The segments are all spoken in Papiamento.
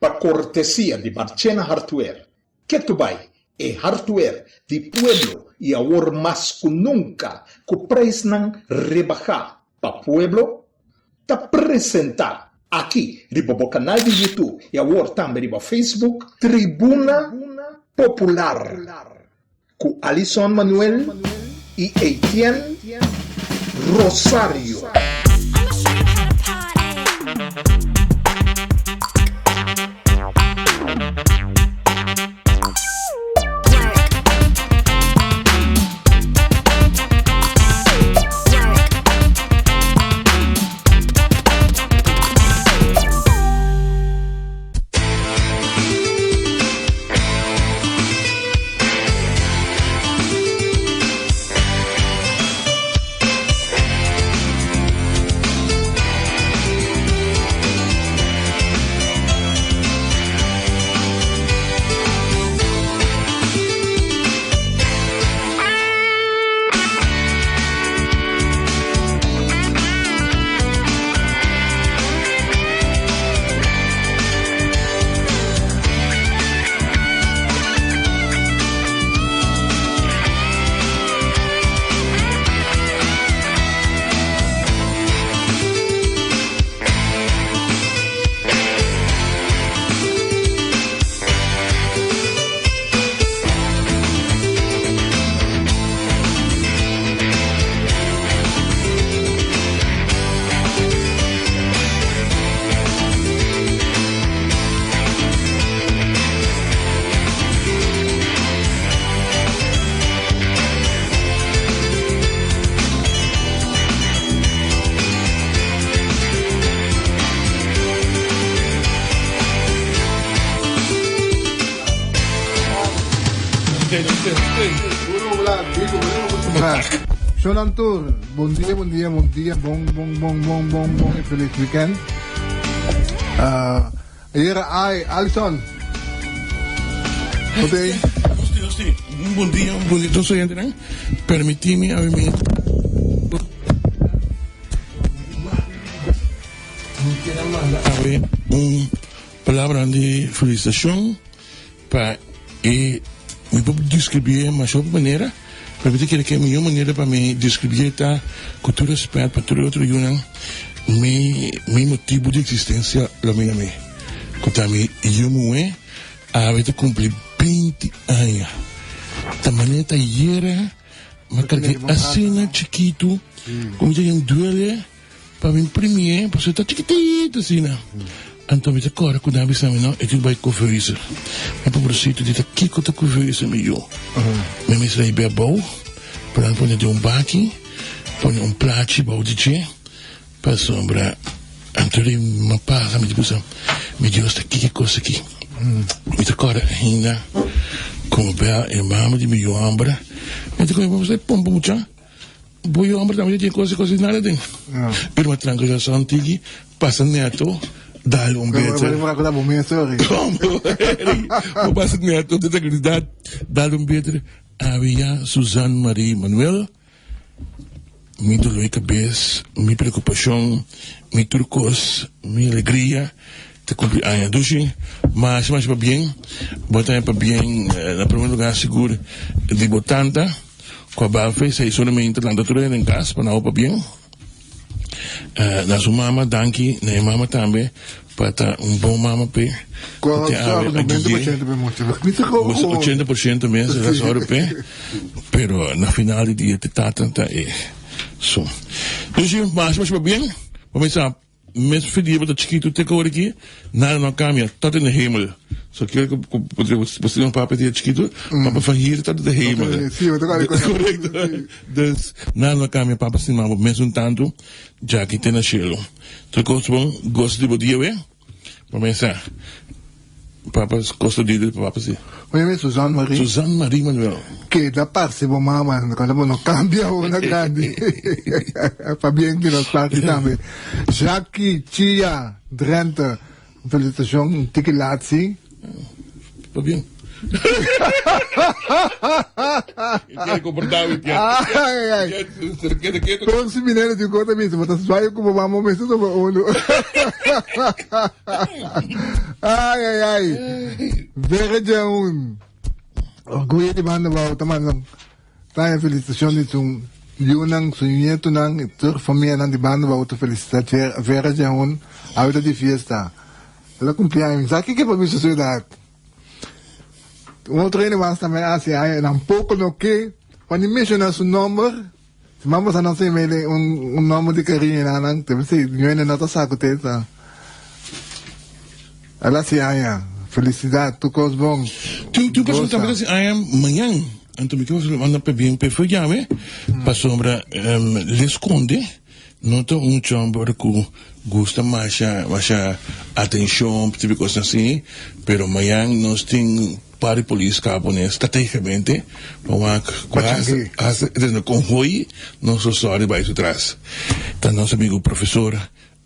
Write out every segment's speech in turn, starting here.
Pa kortesia di Marchena Hardware, ketu bai e hardware di pueblo i awor mas ku nunka ku preisnan rebahá pa pueblo, ta presentá aki riba bo kanal di YouTube i awor tambe riba Facebook, Tribuna Popular ku Alison Manuel i Etienne Rosario. Shonan tur, bon dia, bon dia, bon dia, bon, bon, bon, bon, bon, bon y feliz weekend. Uh, ayera, ay, Alison. Oké. Un bon dia, un bon dia, todos oyentes. Permitimi a mi Mi kier a manda awe un palabra di felicitacion pa e mi por describié masha hopi manera, pero mi ta kere ke e mihó manera pa mi describié ta ku tur respet pa tur e otro yunan, mi mi motibu di existencia lo mi na mi, ku ta mi yu muhé awe ta cumpli binti aña. Ta manera ta yera, mi a karg'é asina chikitu ku mi ta yen duele. Pa mi primié, pasobra e ta chikitito asina. Anto mi ta kòrda ku nan a bisa mi, no, e tin ku bai kuveuze. Mi pobrecito di ta kiko ta kuveuze mi yu? Mi mester a hib'é abou, pa nan pone den un baki, pone un plachi bou di dje, pasobra anto di mi a pasa mi ta bisa, mi Dios ta kiko e kos aki? Mi ta kòrda ainda ku mi bel e mama di mi yu hòmber, mi ta kome, e pompa mucha. Bo yu homber tambe tin cos y cos y nada den. Pero ma tranca ya son tiki pasa neto dal un beter. Bo pasa neto de tranquilidad dal un beter. Awe ya Suzanne Marie Manuel mi dolor di cabes, mi preocupacion, mi tur cos, mi alegria ta cumpli aña. Dushi, masha masha pabien. Bo ta pabien na primer lugar sigur di bo tanta. Cu a bal fe esey solamente lanta tur hende den cas pa nan opa bien. Na su mama danki na e mama tambe pa ta un bon mama p'e. Cu te awe a gui'e. Ochenta por ciento mes el a zorg p'e. Pero na final di dia te tata ta e su. Dus masha masha pabien. Bo mester Mes fidie bo ta chikitu te ku ora aki, nada no a kambia, tot in de hemel. So kier ku bo stima pape dia chikitu, papa van hier tot in de hemel. Korekto. Dus nada no a kambia, papa stima bo mesun tantu djaki te na shelu. Tur kos bon, gosa di bo dia we. Pa mesa. Papa kosta di di papa si. Oye mi Suzanne Marie. Suzanne Marie Manuel. Keda parse bo mama, cuando bo no cambia bo na grandi. Pabien di nos parti tambe. Jackie Chia Drenthe, un felicitacion, un tiki laat si. Pabien. Quiere comportar, mi quiere. Ai, ai. Quiere, quiere. Por si minero di kota mi, bo ta zwaai ku bo mama mester sobre uno. Ai, ai, ai. Verre un. Orgullo di banda bou ta manda taña felicitacion di su yunan, su nietonan y tur famianan di banda bou ta felicita Vera Jehun awe ta di fiesta. El a cumpli aña, mi sa kiko pa mi su edad. Un otro hende mas tambe a haci aña, tampoco no ke pa ni menciona su nomber. Si man boso no seme den un un nomber di cariño na nan, te si ñoene no ta sa cu te ta. El a haci aña. Felicidad, tur cos bon. Tin tin persona Goza. tambe ta haci aña mañan, anto mi ke boso manda pabien p'e for yame, pasobra les sconde no ta un chomber cu gusta masha masha atencion, tipo cosnan asi, pero mañan nos tin Par di polis ka pone strategicamente pa wak ku hasta e konvoy nos lo sòri bai su tras. Ta nos amigu profesor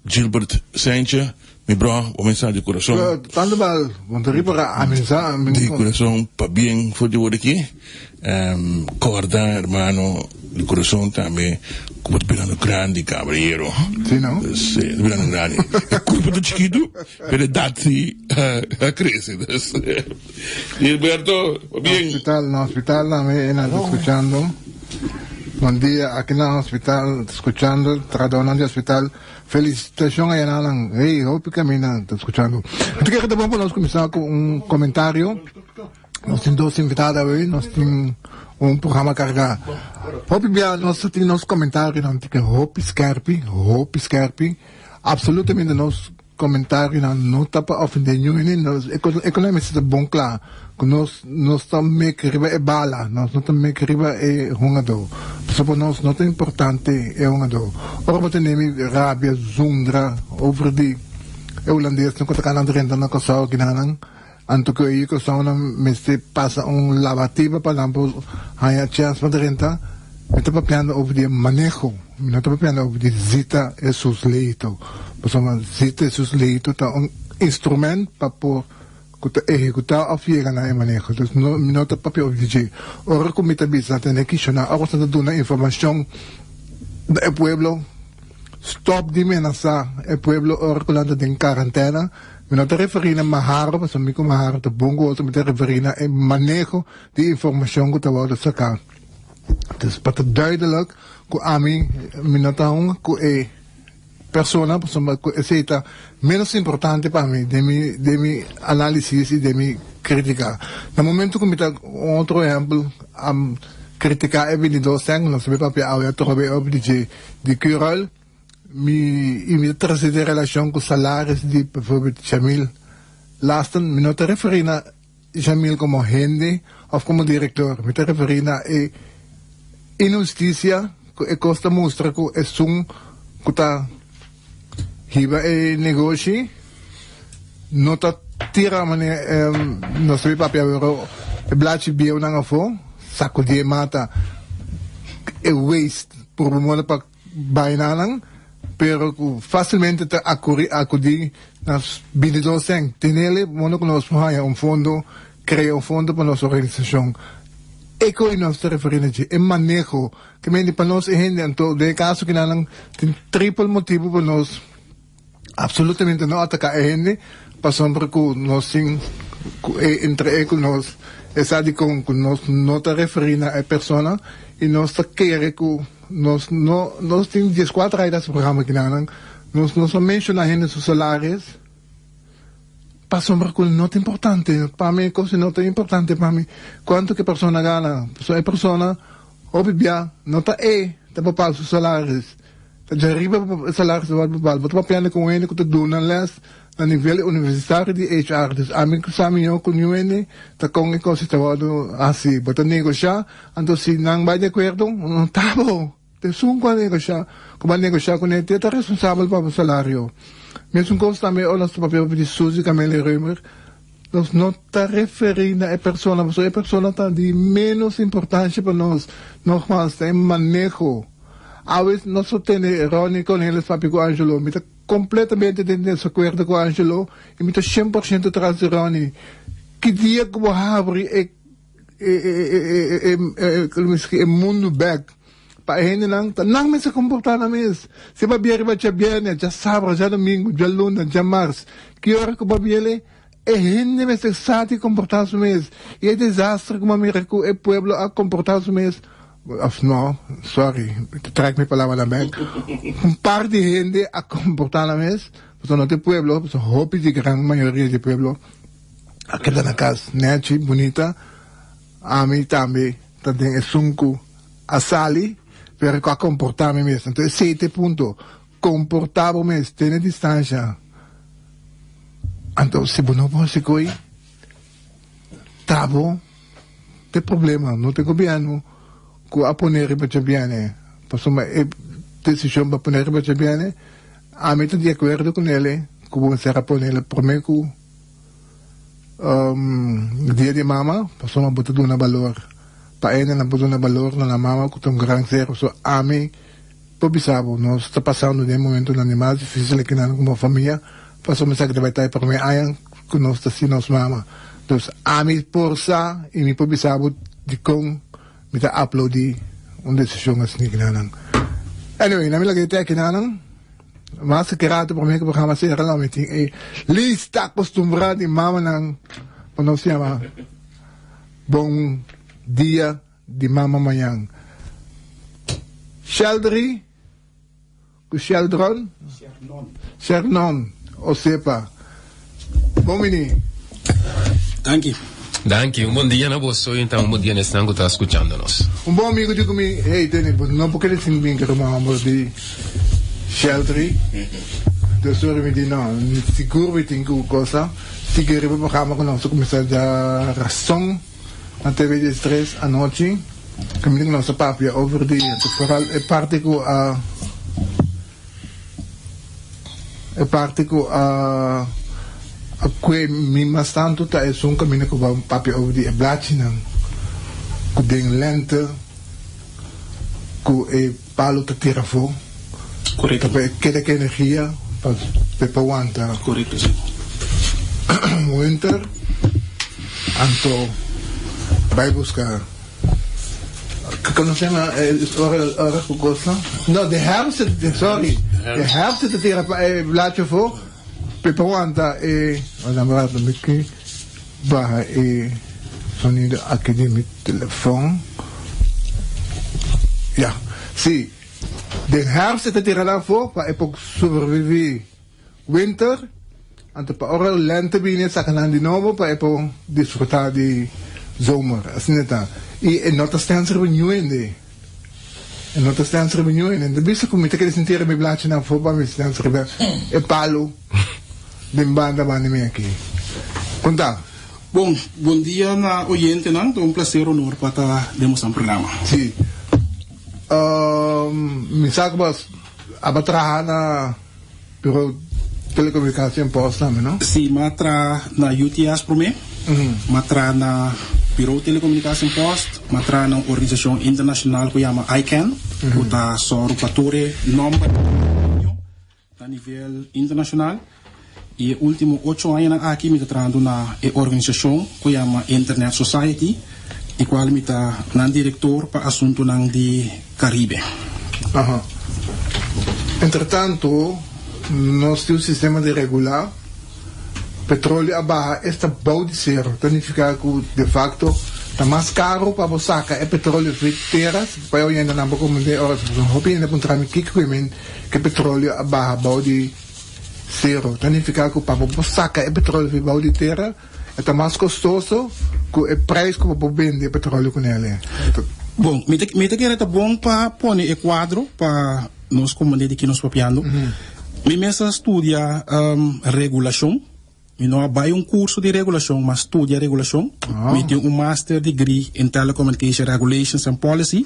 Gilbert Saintje, mi bro, bo mensa di kurason. Tantu bal, bo ta riba a mensa. Di kurason pabien for di wor aki. Corda hermano di corazon tambe cu bo ta birando grandi caballero. Si no? Si, ta birando grandi. E curpa ta chikitu, pero e edad si a crece. Dus, Gilberto, pabien. Na hospital, na hospital tambe e nan ta scuchando. Bon dia, aki na hospital scuchando, trahadornan di hospital. Felicitacion a nan. Hey, hopi caminda ta scuchando. Mi ta kere ta bon pa nos cuminsa cu un comentario. Nos tin dos invitado awe, nos tin un programa carga. Hopi bia nos ta tin nos comentarionan tin ke hopi skerpi, hopi skerpi. Absolutamente nos comentarionan no ta pa ofende niun hende, nos e cos e cos mester ta bon cla cu nos nos ta mek riba e bala, nos no ta mek riba e hungador. Pasobra pa nos no ta importante e hungador. Ora bo tene mi rabia zundra over di e hulandesnan cu ta cana drenta na Curaçao kinanan. Anto ku e kosonnan mester pasa un labatiba pa nan por haña chèns pa drenta, mi ta papiando over di e maneho, mi no ta papiando over di Zita Jesus Leito, pasobra Zita Jesus Leito ta un instrument pa por ku ta ehekutá òf yega na e maneho. Dus no, mi no ta papia over di dje. Ora ku mi ta bisa tene kishoná, ora ku ta duna informashon na e pueblo, stòp di menasá e pueblo ora ku nan ta den karantena. Mi no ta referí na Maharo, pasobra mi ku Maharo ta bon ku otro, mi ta referí na e maneho di informashon ku ta wòrdu saká. Dus pa ta duidelijk ku ami mi no ta hunga ku e persona, pasobra ku esei ta ménos importante pa mi den mi den mi análisis i den mi krítika. Na momento ku mi ta, un otro ehèmpel, kritiká e bintidos sèn, nos ta bin papia awe atrobe op di dje di Curoil, Mi i mi ta trese den relashon ku salaris di bijvoorbeeld Jamil Lasten, mi no ta referí na Jamil komo hende òf komo direktor, mi ta referí na e inhustisia ku e kos ta mustra ku esun ku ta hiba e negoshi no ta tira manera nos ta papia awor e blachi bieunan afó, sakudí e mata e waste por bo pa Bainanan, pero ku fásilmente ta akuri akudí na bindidó sèn. Tenele modo ku nos por haña un fondo, krea un fondo pa nos organisashon. E koe nos ta referí na dje, e maneho. Ke mende pa nos e hende, anto den e kaso kinanan tin tripel motibu pa nos Absolutamente no ataca e hende pasobra cu nos tin cu e entre e cu nos e sa dicon cu nos no ta referi na e persona y nos ta kere cu nos no nos tin diescuater aña ta haci programa kinanan nos no sa menciona hende su salaris pasobra cu no ta importante pa mi e cos no ta importante pa mi cuanto cu e persona gana pasobra e persona hopi bia no ta e ta papal su salaris. Ta djariba pa e salaris ta wòrdu bepal. Bo ta papiando ku un hende ku ta duna lès na nivel universitario di HR. Dus ami ku sa mihó ku niun hende ta kon e kos ta wòrdu hasi. Bo ta negoshá, anto si nan bai di akuerdo, no ta bo. Ta esun ku a negoshá, ku bo a negoshá kuné, te ta responsabel pa bo salario. Mesun kos tambe ora nos ta papia di Suzy Camelia Römer, nos no ta referí na e persona, pasobra e persona ta di ménos importansha pa nos. Nogmaals, ta e maneho. Awe nos lo tene Ronnie Cornelis papia ku Angelo. Mi ta kompletamente den desakuerdo ku Angelo i mi ta shen por shento tras di Ronnie. Ki dia ku bo habri e e mundu bek pa e hendenan, ta nan mester komportá nan mes. Si bo a bia riba djabièrnè, djasabra, djadumingu, djaluna, djamars, ki ora ku bo a biele, e hende mester sa di komportá su mes. I e desastre ku bo a mira ku e pueblo a komportá su mes, òf no, sorry, mi ta trèk mi palabranan bèk, un par di hende a komportá nan mes, pasobra no ta e pueblo, pasobra hopi di gran mayoria di e pueblo a keda na kas nèchi, bunita. Ami tambe ta den esun ku a sali, pero ku a komportá mi mes. Anto esei ta e punto, komportá bo mes, tene distansha. Anto si bo no por hasi koi, ta bo ta e problema, no ta e gobièrnu ku a pone riba djabièrnè. Pasobra e desishon pa pone riba djabièrnè, ami ta di akuerdo ku nele ku bo mester a ponel promé ku. Dia di mama pasobra bo ta duna balor pa ene nan por duna balor na nan mama ku ta un gran ser so ami por bisa bo nos ta pasando den momentonan di mas dificil aki nan komo famia pasobra mi sa ku ta bai ta e prome aña ku nos ta sin nos mama dus ami por sa i mi por bisa bo dikon mi ta aplaudi un desishon asina aki nan anyway nan mi laga e te aki nan. Mas ke rato prome ku programa sera lo mi tin e lista acostumbrá di mamanan pa nos yama bon dia di mama mañan. Sheldry ku Sheldron? Shernon Osepa. Bon bini. Danki. Danki. Un bon dia na boso y un bon dia na esnan cu ta scuchando nos. Un bon amigo di cu mi, hey Tene, bo no por kere sin bin cu ruman homber di Sheldry. Dus ora mi di no, sigur mi tin cu cosa. Sigui riba programa cu nos ta cuminsa dja rason na TV diestres anochi. Caminda cu nos ta papia over di, vooral e parti cu a. E parti ku a a kue mi mas tantu ta esun kaminda ku bo papia over di e blachinan ku den lente ku e palu ta tira afó. Korekto. Ta pa e keda ku energia pa e por wanta. Korekto, si. Winter anto bai buska. Como se llama? Ora, ora cu cosa? No, de herfst, sorry. De herfst te tira pa e blaadje voor. Pe pa wanta e, wanta un rato, mi ke baha e sonido aki di mi telefon. Ja, si. Den herfst te tira nan voor pa e por sobrevivi winter. Anto pa ora lente bini e saca nan di nobo pa e por disfruta di zomer. Asina ta. Y e no ta stens riba niun hende. E no ta stens riba niun hende. N ta bisa cu mi ta kere sinti riba mi blachinan afo pa mi stens riba e palo den banda banda mi aki. Con ta? Bon, bon dia na oyentenan. Ta un placer honor pa ta den bosan programa. Si. Mi sa cu bo a traha na. Pero telecomunicatie en post tambe, no? Si, m'a traha na UTS promé, m'a traha na Bureau Telecomunicatie en Post, m'a traha na un organisashon internashonal ku yama ICANN, ku ta sòru pa tur e nòmber di dominio na nivel internashonal. I e último ocho añanan aki mi ta trahando na e organisashon ku yama Internet Society, di kual mi ta nan direktor pa asuntunan di Caribe. Aha. Entretanto, nos tin un sistema di regulá. Petroleo a baha esta bou di sero. Ta nifiká ku de facto ta mas karu pa bo saka e petroleo fi tera. Pa e oyentenan por komprendé ora hopi hende a puntra mi kiko ku men ku e petroleo a baha bou di sero. Ta nifiká ku pa bo por saka e petroleo fi bou di tera E ta mas kostoso ku e prijs ku bo por bende e petroleo ku nel. Bon, mi ta mi ta kere ta bon pa pone e kuadro pa nos komprende di ki nos papiando. Mi mes a studia regulashon. Mi no a bai un kurso di regulashon, ma studia regulashon. Mi tin un master degree in Telecommunication Regulations and Policy.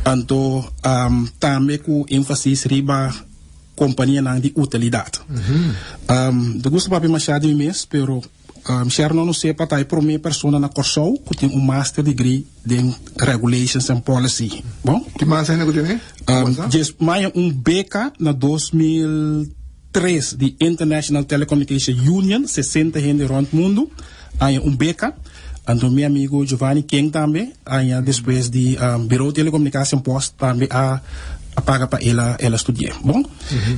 Anto tambe ku énfasis riba kompanianan di utilidat. Mi ta gusta papia mashá di mi mes, pero Sherno no sepa ta e promé persona na Kòrsou ku tin un master degree den Regulations and Policy. Bon? Ki mas hende ku tene? Djes maya un beka na 2000. tres di International Telecommunication Union, 60 hende rònt mundu, haña un beka. Anto mi amigu Giovanni King tambe haña despues di Bureau Telecomunicatie en Post tambe a a paga pa el a el a studi'é. Bon,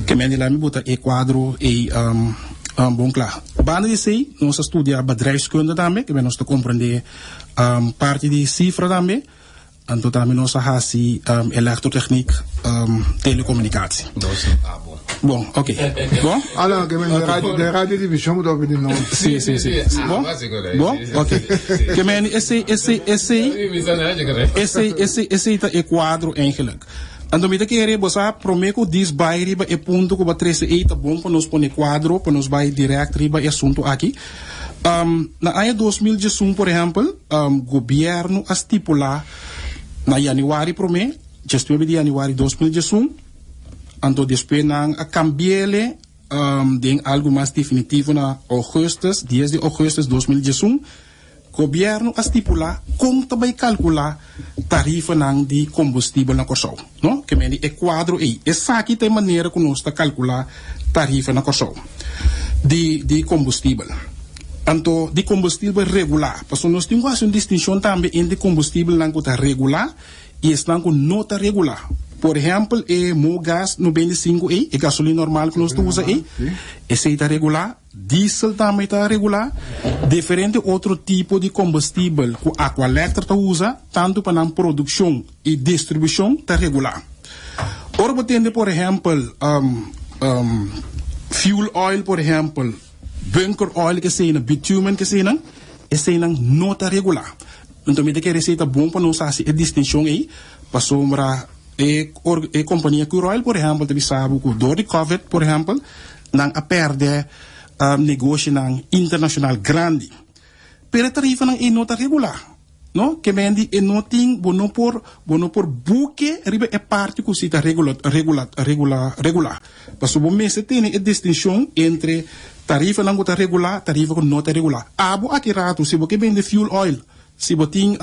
ke men di la mi buta e kuadro ei bon kla. Banda di esei nos a studia bedrijfskunde tambe, ke men nos ta komprendé parti di sifra tambe. Anto tambe nos a hasi elektrotechniek, telecomunicatie. Nos no ta bon. Bon, ok. Bon? Ah, no, ke men de radio, de radiodivisión bo ta hopi di nos. Si, si, si. Bon? Bon? Ok. Ke men esei, esei, esei, esei, esei, esei ta e kuadro eigenlijk. Anto mi ta kere bo sa prome ku dis bai riba e punto ku bo a trese ei ta bon pa nos pone kuadro pa nos bai direct riba e asunto aki. Na aña 2011, por ehèmpel, gobièrnu a stipulá na yanüari promé, diesnuebe di yanüari 2011, anto despues nan a kambi'ele den algu mas definitivo na ougùstus, dies di ougùstus 2011, gobièrnu a stipulá kon ta bai kalkulá tarifanan di kombustibel na Kòrsou, no? Ke mende e kuadro ei. Esaki ta e manera ku nos ta kalkulá tarifa na Kòrsou di di kombustibel. Anto di kombustibel regulá, pasobra nos tin ku hasi un distinshon tambe entre kombustibelnan ku ta regulá i esnan ku no ta regulá. Por ehèmpel e Mogas 95 ei, e gasolin normal ku nos ta usa ei, esei ta regulá. Diesel tambe ta regulá. Diferente otro tipo di kombustibel ku Aqualectra ta usa, tantu pa nan produkshon i distribushon, ta regulá. Ora bo tende por ehèmpel fuel oil por ehèmpel, bunker oil keseinan, bitumen keseinan, eseinan no ta regulá. Anto mi ta kere esei ta bon pa nos hasi e distinshon ei, pasobra e e kompania Curoil por ehèmpel ta bisa bo ku dor di covid por ehèmpel, Nan a pèrdè negoshinan internashonal grandi. Pero e tarifanan ei no ta regulá, no? Ke men di e no tin, bo no por, bo no por buke riba e parti ku si ta regula, regula, regula, regulá. Pasobra bo mester tene e distinshon entre tarifanan ku ta regulá, tarifa ku no ta regulá. Abo aki ratu si bo ke bende fuel oil, si bo tin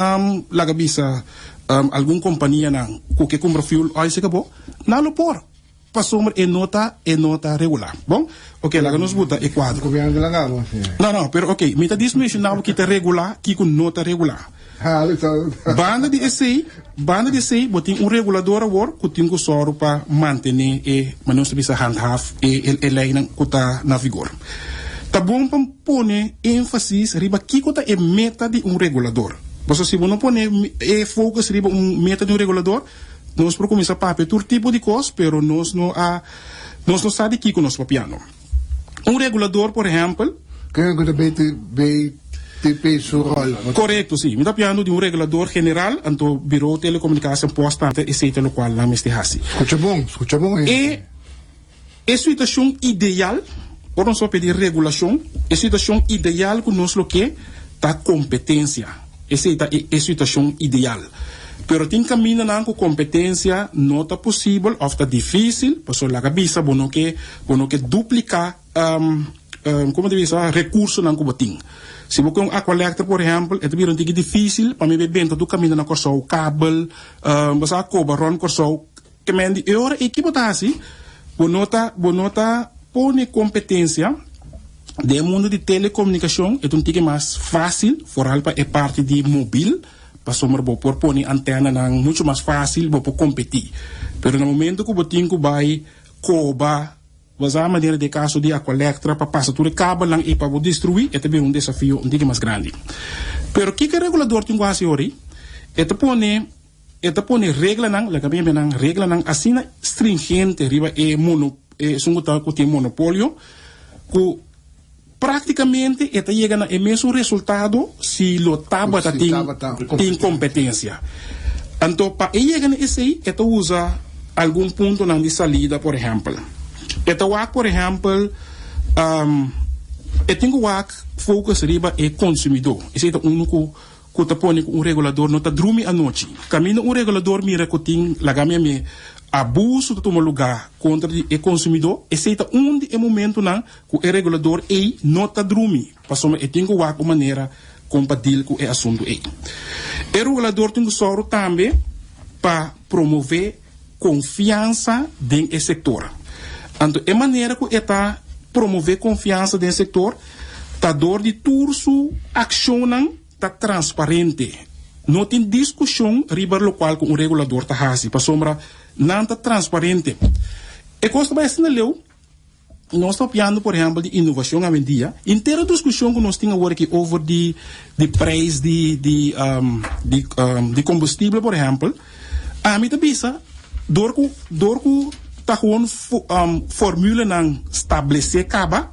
laga bisa algun kompanianan ku ke kumpra fuel oil serka bo, nan lo por. Pasobra e no ta, e no ta regulá. Bon? Oké, laga nos buta e kuadro. Gobierno di laga bo, sí. No, no, pero oké, mi ta dis menshoná bo ki ta regulá, kiko no ta regulá. Ha, listo. Banda di esei, banda di esei, bo tin un regulador awor ku tin ku sòru pa mantené e, manera nos ta bisa handhaaf, e, e, e leinan ku ta na vigor. Ta bon pa pone énfasis riba kiko ta e meta di un regulador. Pasobra si bo no pone e focus riba un meta di un regulador, Nos por kuminsá papia tur tipo di kos, pero nos no a nos no sa di kiko nos papiando. Un regulador, por ehèmpel. Ken ku ta BTP su ròl? Korekto, sí. Mi ta papiando di un regulador general, anto Biro Telekomunikashon Post ta esei ta lokual nan mester hasi. Skucha bon, skucha bon hende. E e situashon ideal, ora nos papia di regulashon, e situashon ideal ku nos lo ke ta kompetensia. Esei ta e e situashon ideal. Pero tin kamindanan ku kompetensia no ta posibel òf ta difísil, pasobra laga bisa bo no ke bo no ke dupliká komo ta bisa rekursonan ku bo tin. Si bo ke un Aqualectra por ehèmpel e ta bira un tiki difísil pa mi bai benta tur kaminda na Kòrsou, kabel, bo sa koba rònt Kòrsou. Ke men di e ora ei ki bo ta hasi? Bo no ta bo no ta pone kompetensia den e mundu di telekomunikashon e ta un tiki mas fásil foral pa e parti di mobil pasobra bo por pone antenanan muchu mas fásil bo por kompetí pero na momento ku bo tin ku bai koba bo sa manera di e kaso di Aqualectra pa pasa tur e kabelnan ei pa bo destruí e ta bira un desafio un tiki mas grandi pero kiko e regulador tin ku hasi ora ei? E ta pone. E ta pone reglanan, laga mi nan reglanan asina stringente riba e mono, esun ku ta ku tin monopolio, ku práktikamente e ta yega na e mesun resultado si lo tabata tin tin kompetensia. Anto pa e yega na esei e ta usa algun puntonan di salida, por ehèmpel. E ta wak por ehèmpel e tin ku wak focus riba e konsumidó, esei ta unu ku Ku ta pone ku un regulador no ta drumi anochi. Kaminda un regulador mira ku tin, laga mi a mi, abuso ta tuma lugá kontra di e konsumidó, esei ta un di e momentunan ku e regulador ei no ta drumi, pasobra e tin ku wak un manera kon pa dil ku e asuntu ei. E regulador tin ku sòru tambe pa promové konfiansa den e sektor. Anto e manera ku e ta promové konfiansa den sektor ta dor di tur su akshonnan ta transparente. No tin diskushon riba lokual ku un regulador ta hasi pasobra nan ta transparente. E kos ta bai asina leu. Nos ta papiando por ehempel di innovacion awendia. Henter e discusion cu nos tin awor aki over di di prijs di di di di combustible por ehempel, ami ta bisa door cu door cu ta gewoon formulenan stablece caba,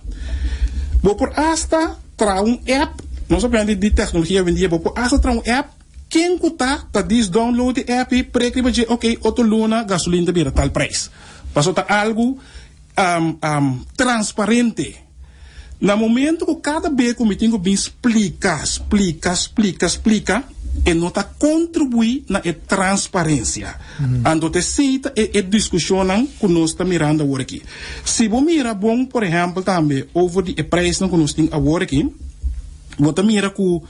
bo por hasta traha un app, nos ta papiando di tecnologia awendia, bo por hasta traha un app ken cu ta ta dis download e app y prek riba dje, ok otro luna gasolin ta bira tal prijs. Pasobra ta algo transparente. Na momento ku kada be ku mi tin ku bin splika, splika, splika, splika, e no ta kontribuí na e transparensia. Anto ta esei ta e e diskushonnan ku nos ta mirando awor aki. Si bo mira bon, por ehèmpel tambe over di e preisnan ku nos tin awor aki, bo ta mira ku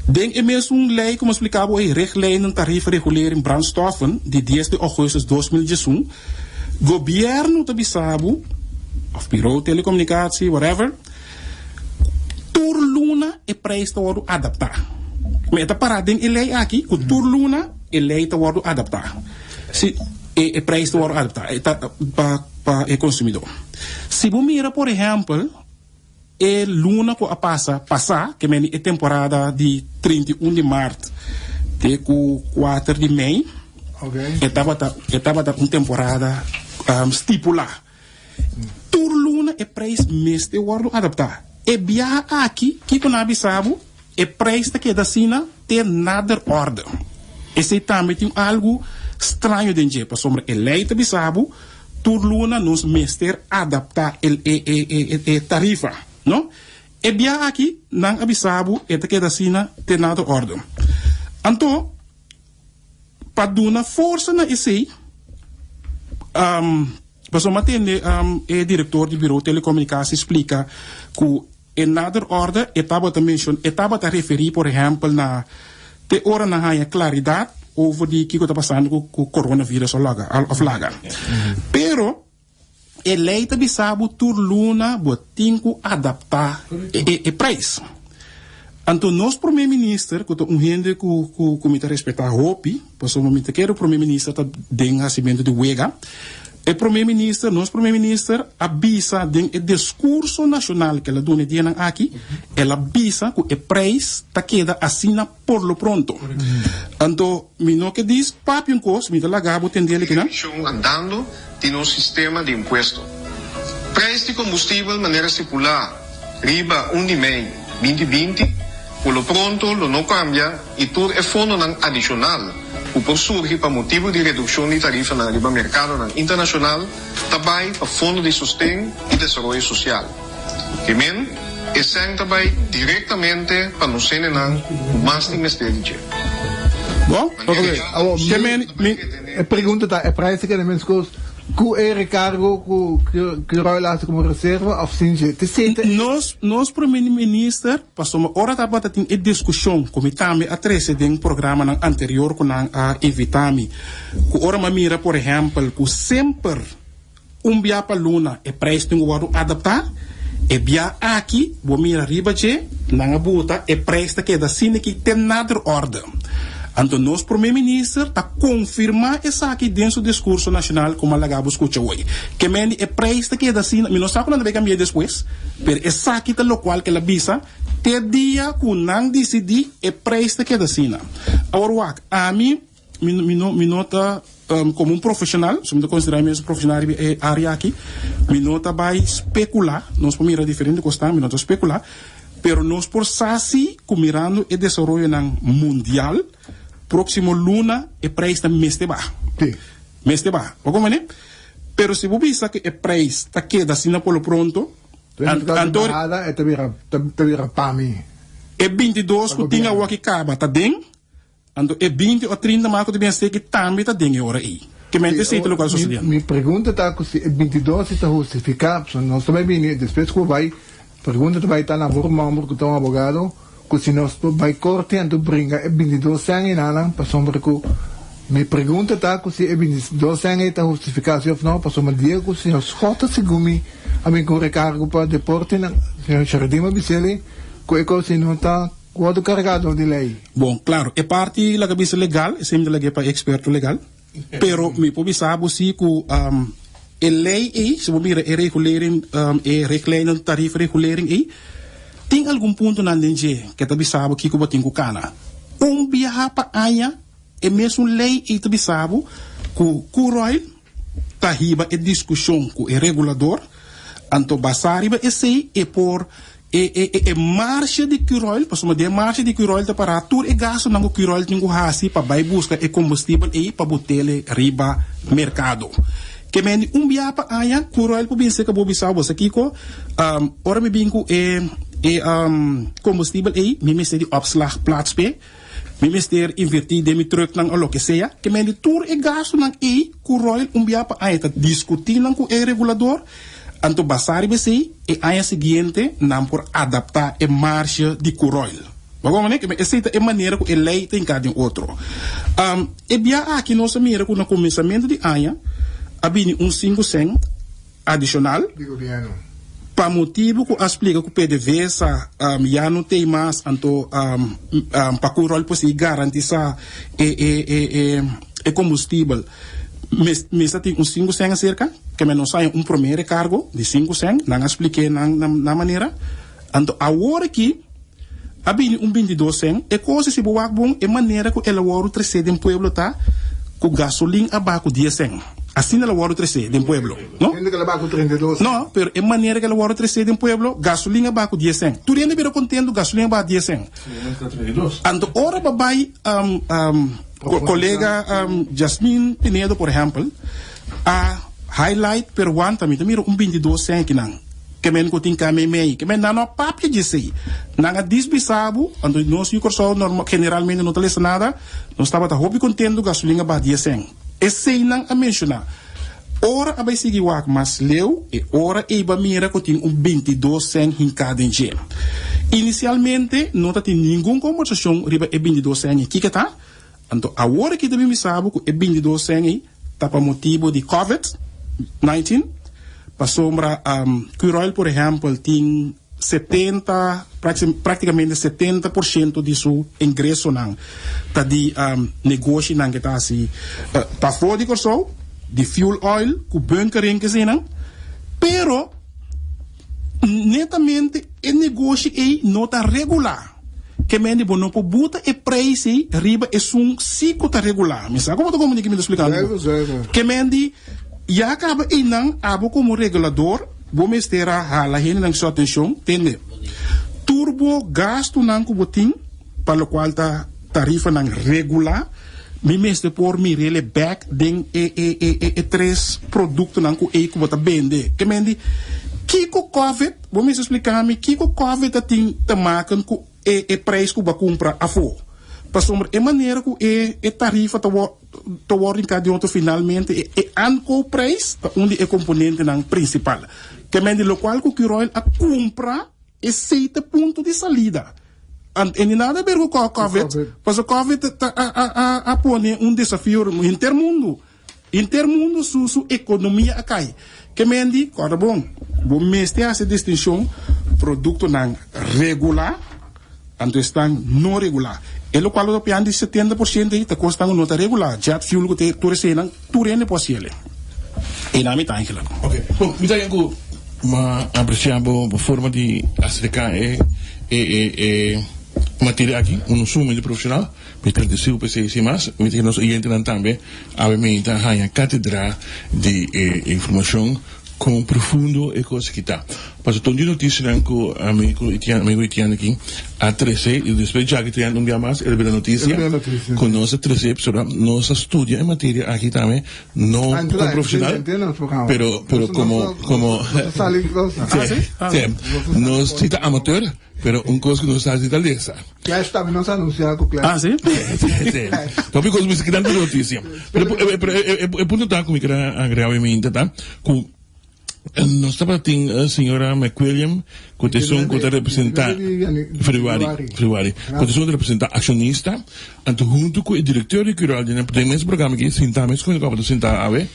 den e mesun lei ku mi a splika bo ei, Richtlijnen Tariefregulering Brandstoffen di dies di ougùstus 2011, Gobierno ta bisa bo, of bureau telecomunicatie, whatever, tur luna e prijs ta wordo adapta. Ma e ta para den e ley aki cu tur luna e ley ta wordo adapta. Si e e prijs ta wordo adapta e ta pa pa e consumidor. Si bo mira por ehempel e luna cu a pasa pasa, ke meni e temporada di 31 di maart te cu 4 di mei, e tabata e tabata un temporada stipula. Tur luna e prijs mester wordo adapta. E biaha aki, kiko nan a bisa bo? E prijs ta keda asina te nader orde. Esei tambe tin algu straño den dje, pasobra e lei ta bisa bo tur luna nos mester adapta e e e tarifa, no? E biaha aki nan a bisa bo e ta keda asina te nader orde. Anto, pa duna forsa na esei, pasobra mi a tende e direktor di Bureau Telecomunicatie splika ku E nader orde e tabata mencion e tabata referi por ehempel na te ora nan haña claridad over di kico ta pasando cu cu coronavirus of laga of laga. Pero e ley ta bisa bo tur luna bo tin cu adapta e e prijs. Anto nos prome minister cu ta un hende cu cu cu mi ta respeta hopi pasobra mi ta kere prome minister ta den hacimento di wega. E Prome Minister, nos Prome Minister a bisa den e discurso nacional cu el a duna e dianan aki, el a bisa cu e prijs ta keda asina por lo pronto. Anto, mi no ke dis papia un cos, mi ta laga bo tende el kinan. Revishon andando di nos sistema di impuesto. Prijs di kombustibel manera stipulá riba un di mei 2020 por lo pronto lo no kambia i tur e fondonan adishonal ku por surgi pa motibu di redukshon di tarifanan riba merkadonan internashonal ta bai pa Fondo di Sosten i Desaroyo Sosial. Ke men, e sèn ta bai direktamente pa nos hendenan ku mas tin mester di dje. Bon, Oké, awor ke men, mi. E pregunta ta, e prijs ta keda meskos ku e rekargo ku Curoil a hasi komo reserva òf sin dje? Te sete. Nos, nos Prome Minister Pasobra ora tabata tin e diskushon ku mi tambe a trese den programanan anterior ku nan a invitá mi, ku ora mi a mira por ehèmpel ku semper un bia pa luna e preis tin ku wòrdu adaptá, e bia aki bo mira riba dje nan a buta e preis ta keda asina ki te nader orde. Anto nos Prome Minister ta konfirmá esaki den su diskurso nashonal ku mi a laga bo skucha hoy. Ke men di e preis ta keda asina, mi no sa ku nan ta bay kambia despues, pero esaki ta lokual ku el a bisa te dia ku nan disidí e preis ta keda asina. Awor wak, ami mi mi no mi no ta komo un profeshonal, so mi ta konsiderá mi mes un profeshonal riba e área aki, mi no ta bay spekulá, nos por mira diferente kos tambe, mi no ta spekulá, Pero nos por sa si cu mirando e desaroyonan mundial, proximo luna e prijsnan mester baha. Sí. Mester baha. Bo comprende? Pero si bo bisa cu e prijs ta keda asina por lo pronto, Pero en total anto bahada e ta bira ta bira pa mi. E 22 Pa cu tin gobierno. awor ki caba ta den, Anto e 20 o 30 mas ku ta bin steki tambe ta den e ora ei. Ke mente esei ta lokual Mi, sosediendo. mi pregunta ta ku si e 22 si ta hustifiká, pasobra nos ta bai bini despues ku bo bai, pregunta ta bai ta na bo ruman ku ta un abogado, ku si nos por bai korte anto bringa e 22 sèn enanan pasobra ku. Mi pregunta ta ku si e 22 sèn ei ta hustifiká si òf no, pasobra dia ku señor Schotte segun mi a bin ku un rekargo pa deportenan, señor Jardim a bis'el ku e kos ei no ta wòrdu kargá dor di lei. Bon, klaro, e parti laga bisa legal, esei mi ta lag'é pa e eksperto legal, pero mi por bisa bo si ku e lei ei, si bo mira e regulering, e richtlijnen tariefregulering ei, tin algun puntonan den dje ke ta bisa bo kiko bo tin ku kana. Un biaha pa aña E mesun lei ei ta bisa bo ku Curoil ta hiba e diskushon ku e regulador, anto basá riba esei e por e e e marshe di Curoil, pasobra den e marshe di Curoil ta pará tur e gastunan ku Curoil tin ku hasi pa bai buska e kombustibel ei pa bot'el riba merkado. Ke men di un biaha pa aña Curoil por bin serka bo bisa bo, sa kiko, ora mi bin ku e e kombustibel ei mi mester di opslagplaats p'e. Mi mester invertí den mi trucknan o loke sea. Ke men di tur e gastunan ei ku Royal un bia pa aña ta diskutí nan ku e regulador, anto basá riba esei e aña siguiente nan por adaptá e marshe di Curoil. Bo a komprendé? Ke men esei ta e manera ku e lei ta hinká den otro. E bia aki nos a mira ku na kuminsamentu di aña a bini un sinku sèn Adishonal, Di gobièrnu. pa motibu ku a splika ku PDVSA ya no tei mas, anto pa ku ròl por sigui garantisá e e e e e kombustibel mester tin un sinku sèn aserka, ke men nos haña un promé rekargo di sinku sèn, nan a splik'é nan nan manera. Anto awor aki a bini un bintidos sèn, e kos si bo wak bon e manera ku el a wòrdu tresé den pueblo ta ku gasolin a baha ku dies sèn. Asina el a wòrdu tresé den pueblo, no? Hende ku el a baha ku 32 sèn. No, pero e manera ku el a wòrdu tresé den pueblo, gasolin a baha ku dies sèn. Tur hende bira kontentu, gasolin a baha dies sèn. Anto ora bo bai kolega Jasmine Pinedo por ehèmpel a highlight pero wanta mi ta mira un 22 sèn akinan. Ke men ku tin ka meimei. Ke men nan no a papia di esei. Nan a disbisa bo, anto nos yu Kòrsou normal generalmente no ta lesa nada, nos tabata hopi kontentu gasolin a baha dies sèn. Esei nan a menshoná. Ora a bai sigui wak mas leu, e ora ei bo a mira ku tin un 22 sèn hinká den dje. Inisialmente no ta tin ningun kombersashon riba e 22 sèn ei. Kiko ta? Anto awor aki ta bin bisa bo ku e 22 sèn ei ta pa motibu di covid 19, pasobra Curoil por ehèmpel tin 70, praktikamente 70 por shento di su ingresonan ta di negoshinan ke ta hasi pafó di Kòrsou, di fuel oil ku bunkering kesenan, pero netamente e negoshi ei no ta regulá. Ke mende bo no por buta e preis ei riba esun si ku ta regulá. Mi sa ku bo ta komprendé ke mi ta splikando bo. Ke mende ya kaba einan abo komo regulador bo mester a hala hendenan su atenshon, tende tur bo gastunan ku bo tin pa lokual ta tarifanan regulá, mi mester por mir'el bèk den e e e e tres produktonan ku ei ku bo ta bende. Ke mende kiko covid. Bo mester splika mi kiko covid ta tin te maken ku e e prijs ku bo a kumpra afó. Pasobra e manera ku e e tarifa ta wor ta wòrdu hinká den otro finalmente e e aankoopprijs ta un di e komponentenan prinsipal. Ke men di lokual ku Curoil a kumpra esei ta e punto di salida. Ant e ni nada ber ku covid, pasobra covid ta a a a a pone un desafio henter mundu. Henter mundo su su economia a cay. Ke men di, corda bon, bo mester haci distincion productonan regula anto esnan no regula. E locual lo ta pian di 70% ey ta cosnan cu no ta regula, jet fuel cu te tur eseynan, tur hende por haciele. Eynan mi ta Angela. Ok, bon, mi ta haña cu m'a aprecia bo forma di acerca e e e materia aki, uno sumamente profesional. Mi ta gradisiu pa esei sin mas. Mi ta kere nos oyentenan tambe awe meinta haña katedra di e informashon kon profundo e kos aki ta. Pasobra tur di notisianan ku ami ku Etienne, amigo Etienne aki a trese i despues djaki ta yanda un bia mas el a bira notisia ku nos a trese pasobra nos a studia e materia aki tambe no komo profesional pero pero komo komo si nos si ta amateur pero un kos ku nos sa si ta lesa. Clash tambe nos a anuncia cu Clash. Ah, si? Si, si. Papi cos mi si kidan tur noticia. Pero, pero e punto ta cu mi quier agrega obviamente ta cu. Nos tabatin señora McWilliam cu ta esun cu ta representa Februari, Februari, cu ta esun cu ta representa accionista, anto hunto cu e directeur di Curoil den den mes programa aki sinta mes cu mi ta sinta awe,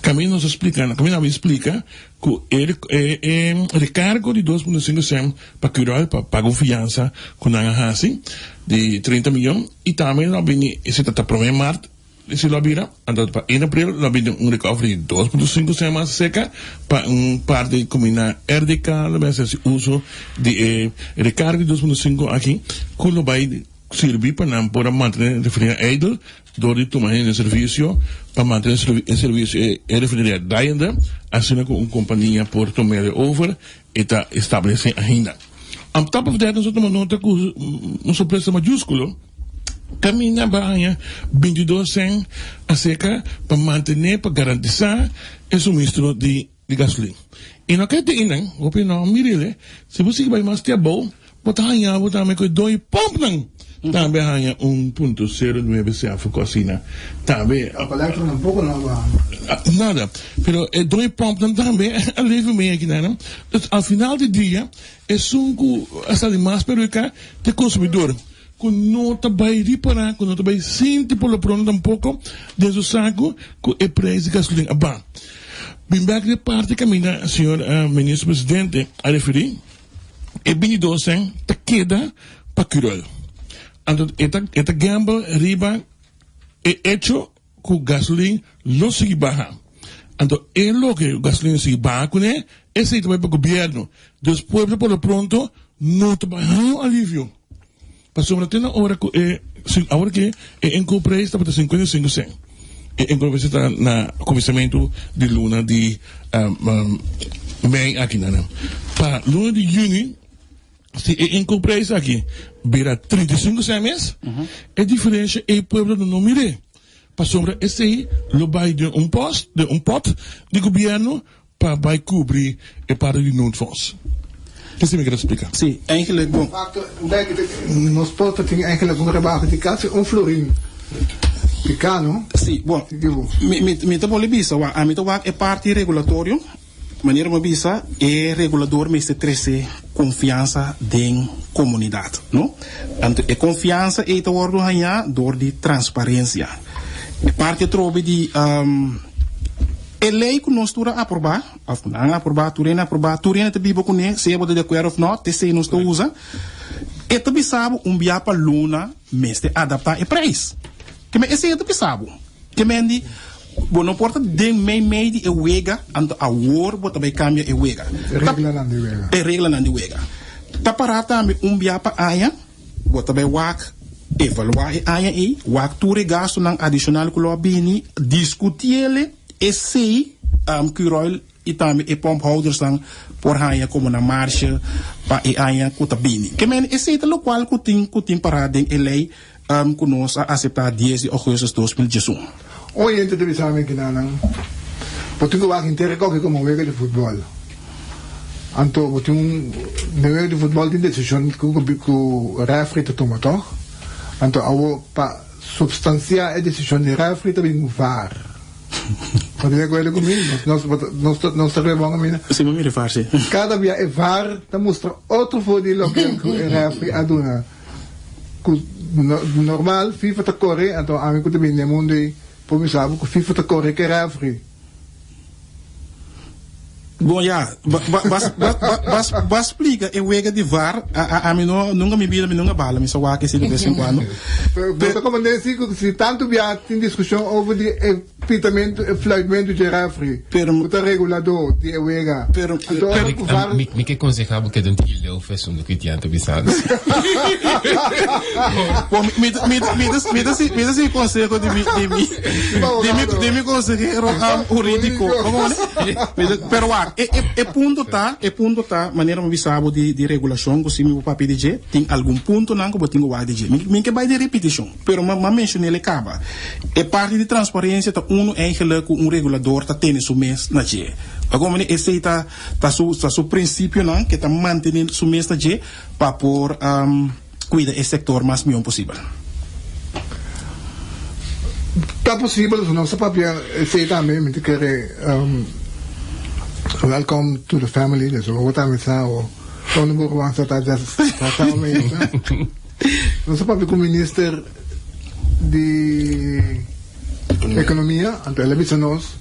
caminda nos a splica, caminda a splica cu e e recargo di dos punto cinco cent pa Curoil pa paga un fiansa cu nan a haci di 30 miyon y tambe lo a bini, esey ta ta prome maart. Si lo a bira, anto pa ein april lo a bini un recovery di 2.5 sent mas seca pa un parti comina RDK lo mester haci uso di e recargo di 2.5 aki cu lo bay sirbi pa nan por a mantene refineria idle door di tuma hende den servicio pa mantene e servicio e refineria draaiende asina cu un compania por tumele over e ta establece ainda. On top of that nos a tuma nota cu un sorpresa mayusculo. Caminda ba haña bintidos cent acerca pa mantene, pa garantisa e suministro di gasolin. Y no keda einan, hopi no mirele, si bo sigui bay mas te abou, bo ta haña bo tambe cu e doy pompnan tambe a haña un punto sero nuebe cent of asina tambe. Pa electro tampoco no a baha. Nada, pero e doy pompnan tambe a leve mee akinan. Dus al final di dia, esun cu a sali mas perhudica ta e consumidor. Ku no ta bai ripará, ku no ta bai sinti por lo pronto tampoko den su saku ku e preis di gasolin a baha. Bin bek di e parti kaminda señor Minister Presidente a referí, e bintidos sèn ta keda pa Curoil. Anto e ta e ta gamble riba e echo ku gasolin lo sigui baha. Anto e loke gasolin lo sigui baha kuné, esei ta bai pa gobièrnu. Dus pueblo por lo pronto no ta bai haña un alivio. Pasobra te na ora ku e awor ke e inkooprijs tabata 55 sen. E inkooprijs ta na kuminsamentu di luna di mei aki nan. Pa luna di yüni si e inkooprijs aki bira 35 sen mes, e diferensha ei pueblo lo no mir'é. Pasobra esei lo bai den un post, den un pot di gobièrnu Pa bai kubri e parti di noodfonds. Esei mi kere splika. Sí, eigenlijk bon. Facto, nos por ta tin eigenlijk un rebaho di casi un florin pica, no? Sí, bon, mi, mi, mi ta bolbe bisa, wak, ami ta wak e parti regulatorio, manera mi a bisa, e regulador mester trece confiansa den comunidad, no? Anto e confiansa ei ta wordo haña door di transparencia. E parti atrobe di. E lei ku nos tur a aprobá, òf ku nan a aprobá, tur hende a aprobá, tur hende ta biba kuné, sea bo ta di akuerdo òf nò, t'esei nos ta usa, e ta bisa bo un bia pa luna mester adaptá e preis. Ke men esei e ta bisa bo. Ke men di, bo no por ta den mei mei di e wega, anto awor bo ta bai kambia e wega. E reglanan di wega. E reglanan di wega. Ta pará tambe un bia pa aña. Bo ta bai wak evaluá e aña ei, wak tur e gastunan adishonal ku lo a bini, diskutiele esei Curoil i tambe e pòmphoudersnan por haña komo nan marshe pa e aña ku ta bini. Ke men esei ta lokual ku tin ku tin pará den e lei ku nos a aseptá dies di ougùstus 2011. Un oyente ta bisa mi kinanan, Bo tin ku wak henter e koki komo wega di futbòl. Anto bo tin un den wega di futbòl tin desishon ku ku rèfri ta tuma tòg? Anto awo pa supstansiá e desishon di rèfri ta bin var. Bo ta di akuerdo ku mi? Nos nos nos ta rebon ami na. Si bo mira e var si. Kada bia e var ta mustra otro for di loke ku e rèfri a duna. Ku normal FIFA ta kore anto ami ku ta bini den mundu ei por bisa bo ku FIFA ta kore ku e rèfri. Bon ya, ba splika e wega di var, ami no, nunka mi bida mi nunka bala, mi sa wak esei de bes en kuando. Bo ta komprende si ku si tantu bia tin diskushon over di e pitamentu, e fluitmentu dje refri, ku ta reguladó di e wega. Anto ora ku var. Mi ke konseha bo keda un tiki leu for esun ku Itian ta bisando. Bon, mi ta sigui konseho di mi, di mi. Di mi consehero hurídico. Pero wak, e, e, e punto ta, e punto ta, manera mi bisa bo di, di regulacion, ku si mi bo papia di dje, tin algun puntonan ku bo tin ku wak di dje. Mi, mi ke bai den repeticion, pero mi, mi a mencion'el e kaba. E parti di transparencia ta uno eigenlijk ku un regulador ta tene su mes na dje. Wak como esei ta, ta su, ta su principionan ke ta mantene su mes na dje pa por Cuida e sector mas mion posibel. Ta posibel, nos a papia esey tambe, mi ta kere. Welcome to the family, dus bo tambe sa o Tony Burwan sa ta sa sa mesa. Nos a papia ku minister di Economia, anto el a bisa nos,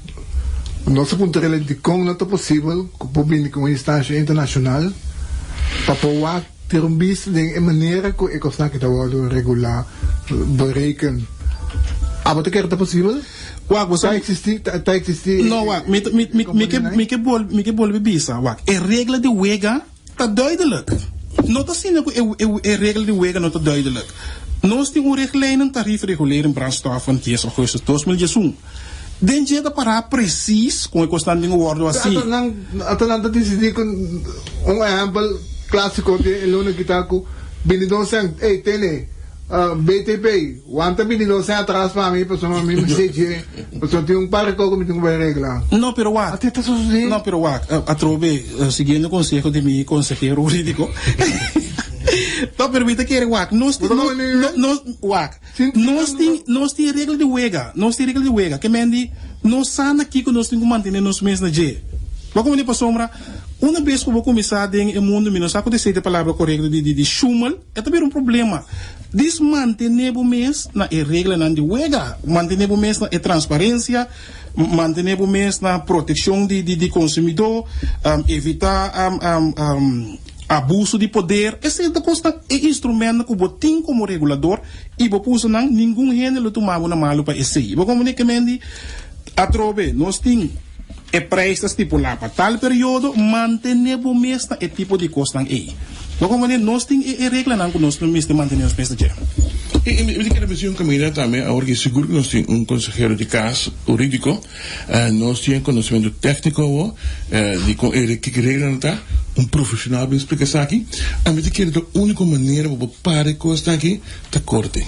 nos a puntra el dikon no ta posibel ku por bini ku un instansha internashonal pa por wak ter un bista den e manera ku e kosnan aki ta wòrdu regulá, bereken. Abo ta kere ta posibel? Wak, bo Ta sa. existi, ta, ta existi No, wak, mi, mi, mi, mi ke, mi ke bol, mi ke bolbe bisa, wak, e regla di wega ta duidelijk. No ta asina ku e, e, e regla di wega no ta duidelijk. Nos tin un richtlijnen tariefregulering brandstoffen 10 augustus 2011. Den dje ta pará precies kon e kosnan tin ku wòrdu hasí. Ata nan, ata nan ta disidí ku un ehèmpel klásiko den e luna ki ta ku bini dos sènt, ey, tene, BTP, Wanta bini dos aña atras pa mi pasobra mi mester dje pasobra tin un par di kos ku mi tin ku bai regla. No, pero wak. Ate ta sosodé. No, pero wak. Atrobe, siguiendo conseho di mi consehero hurídico. No, pero mi ta kere wak. Nos tin, Bo ta come no, no, wak. Nos tin, nos tin regla di wega. Nos tin regla di wega. Ke men di, nos sa na kiko nos tin ku mantene nos mes na dje. Bo a komprende? Pasobra una bes ku bo kuminsá den e mundo, mi no sa ku ta esei ta e palabra korekto di, di, di shumel. E ta bira un problema. Dis mantené bo mes na e reglanan di wega, mantené bo mes na e transparencia, mantené bo mes na proteccion di di consumidó, evitá abuso di poder. Esei ta cosnan, e instrumentnan cu bo tin como regulador y bo puso nan, ningun hende lo tuma bo na malo pa esei. Bo comprende ke men di atrobe nos tin E prijs ta stipulá pa tal periodo, mantené bo mes na e tipo di kosnan ei. Bo komprendé? Nos tin e e reglanan ku nos mester mantené nos mes na dje. I mi ta kere bisa un kaminda tambe awor ki sigur ku nos tin un konsehero di kas hurídiko, nos tin e konosementu tékniko awor di kon e kiko e reglanan ta, un profeshonal bin splika esaki. Ami ta kere ta úniko manera pa bo para e kosnan aki ta korte.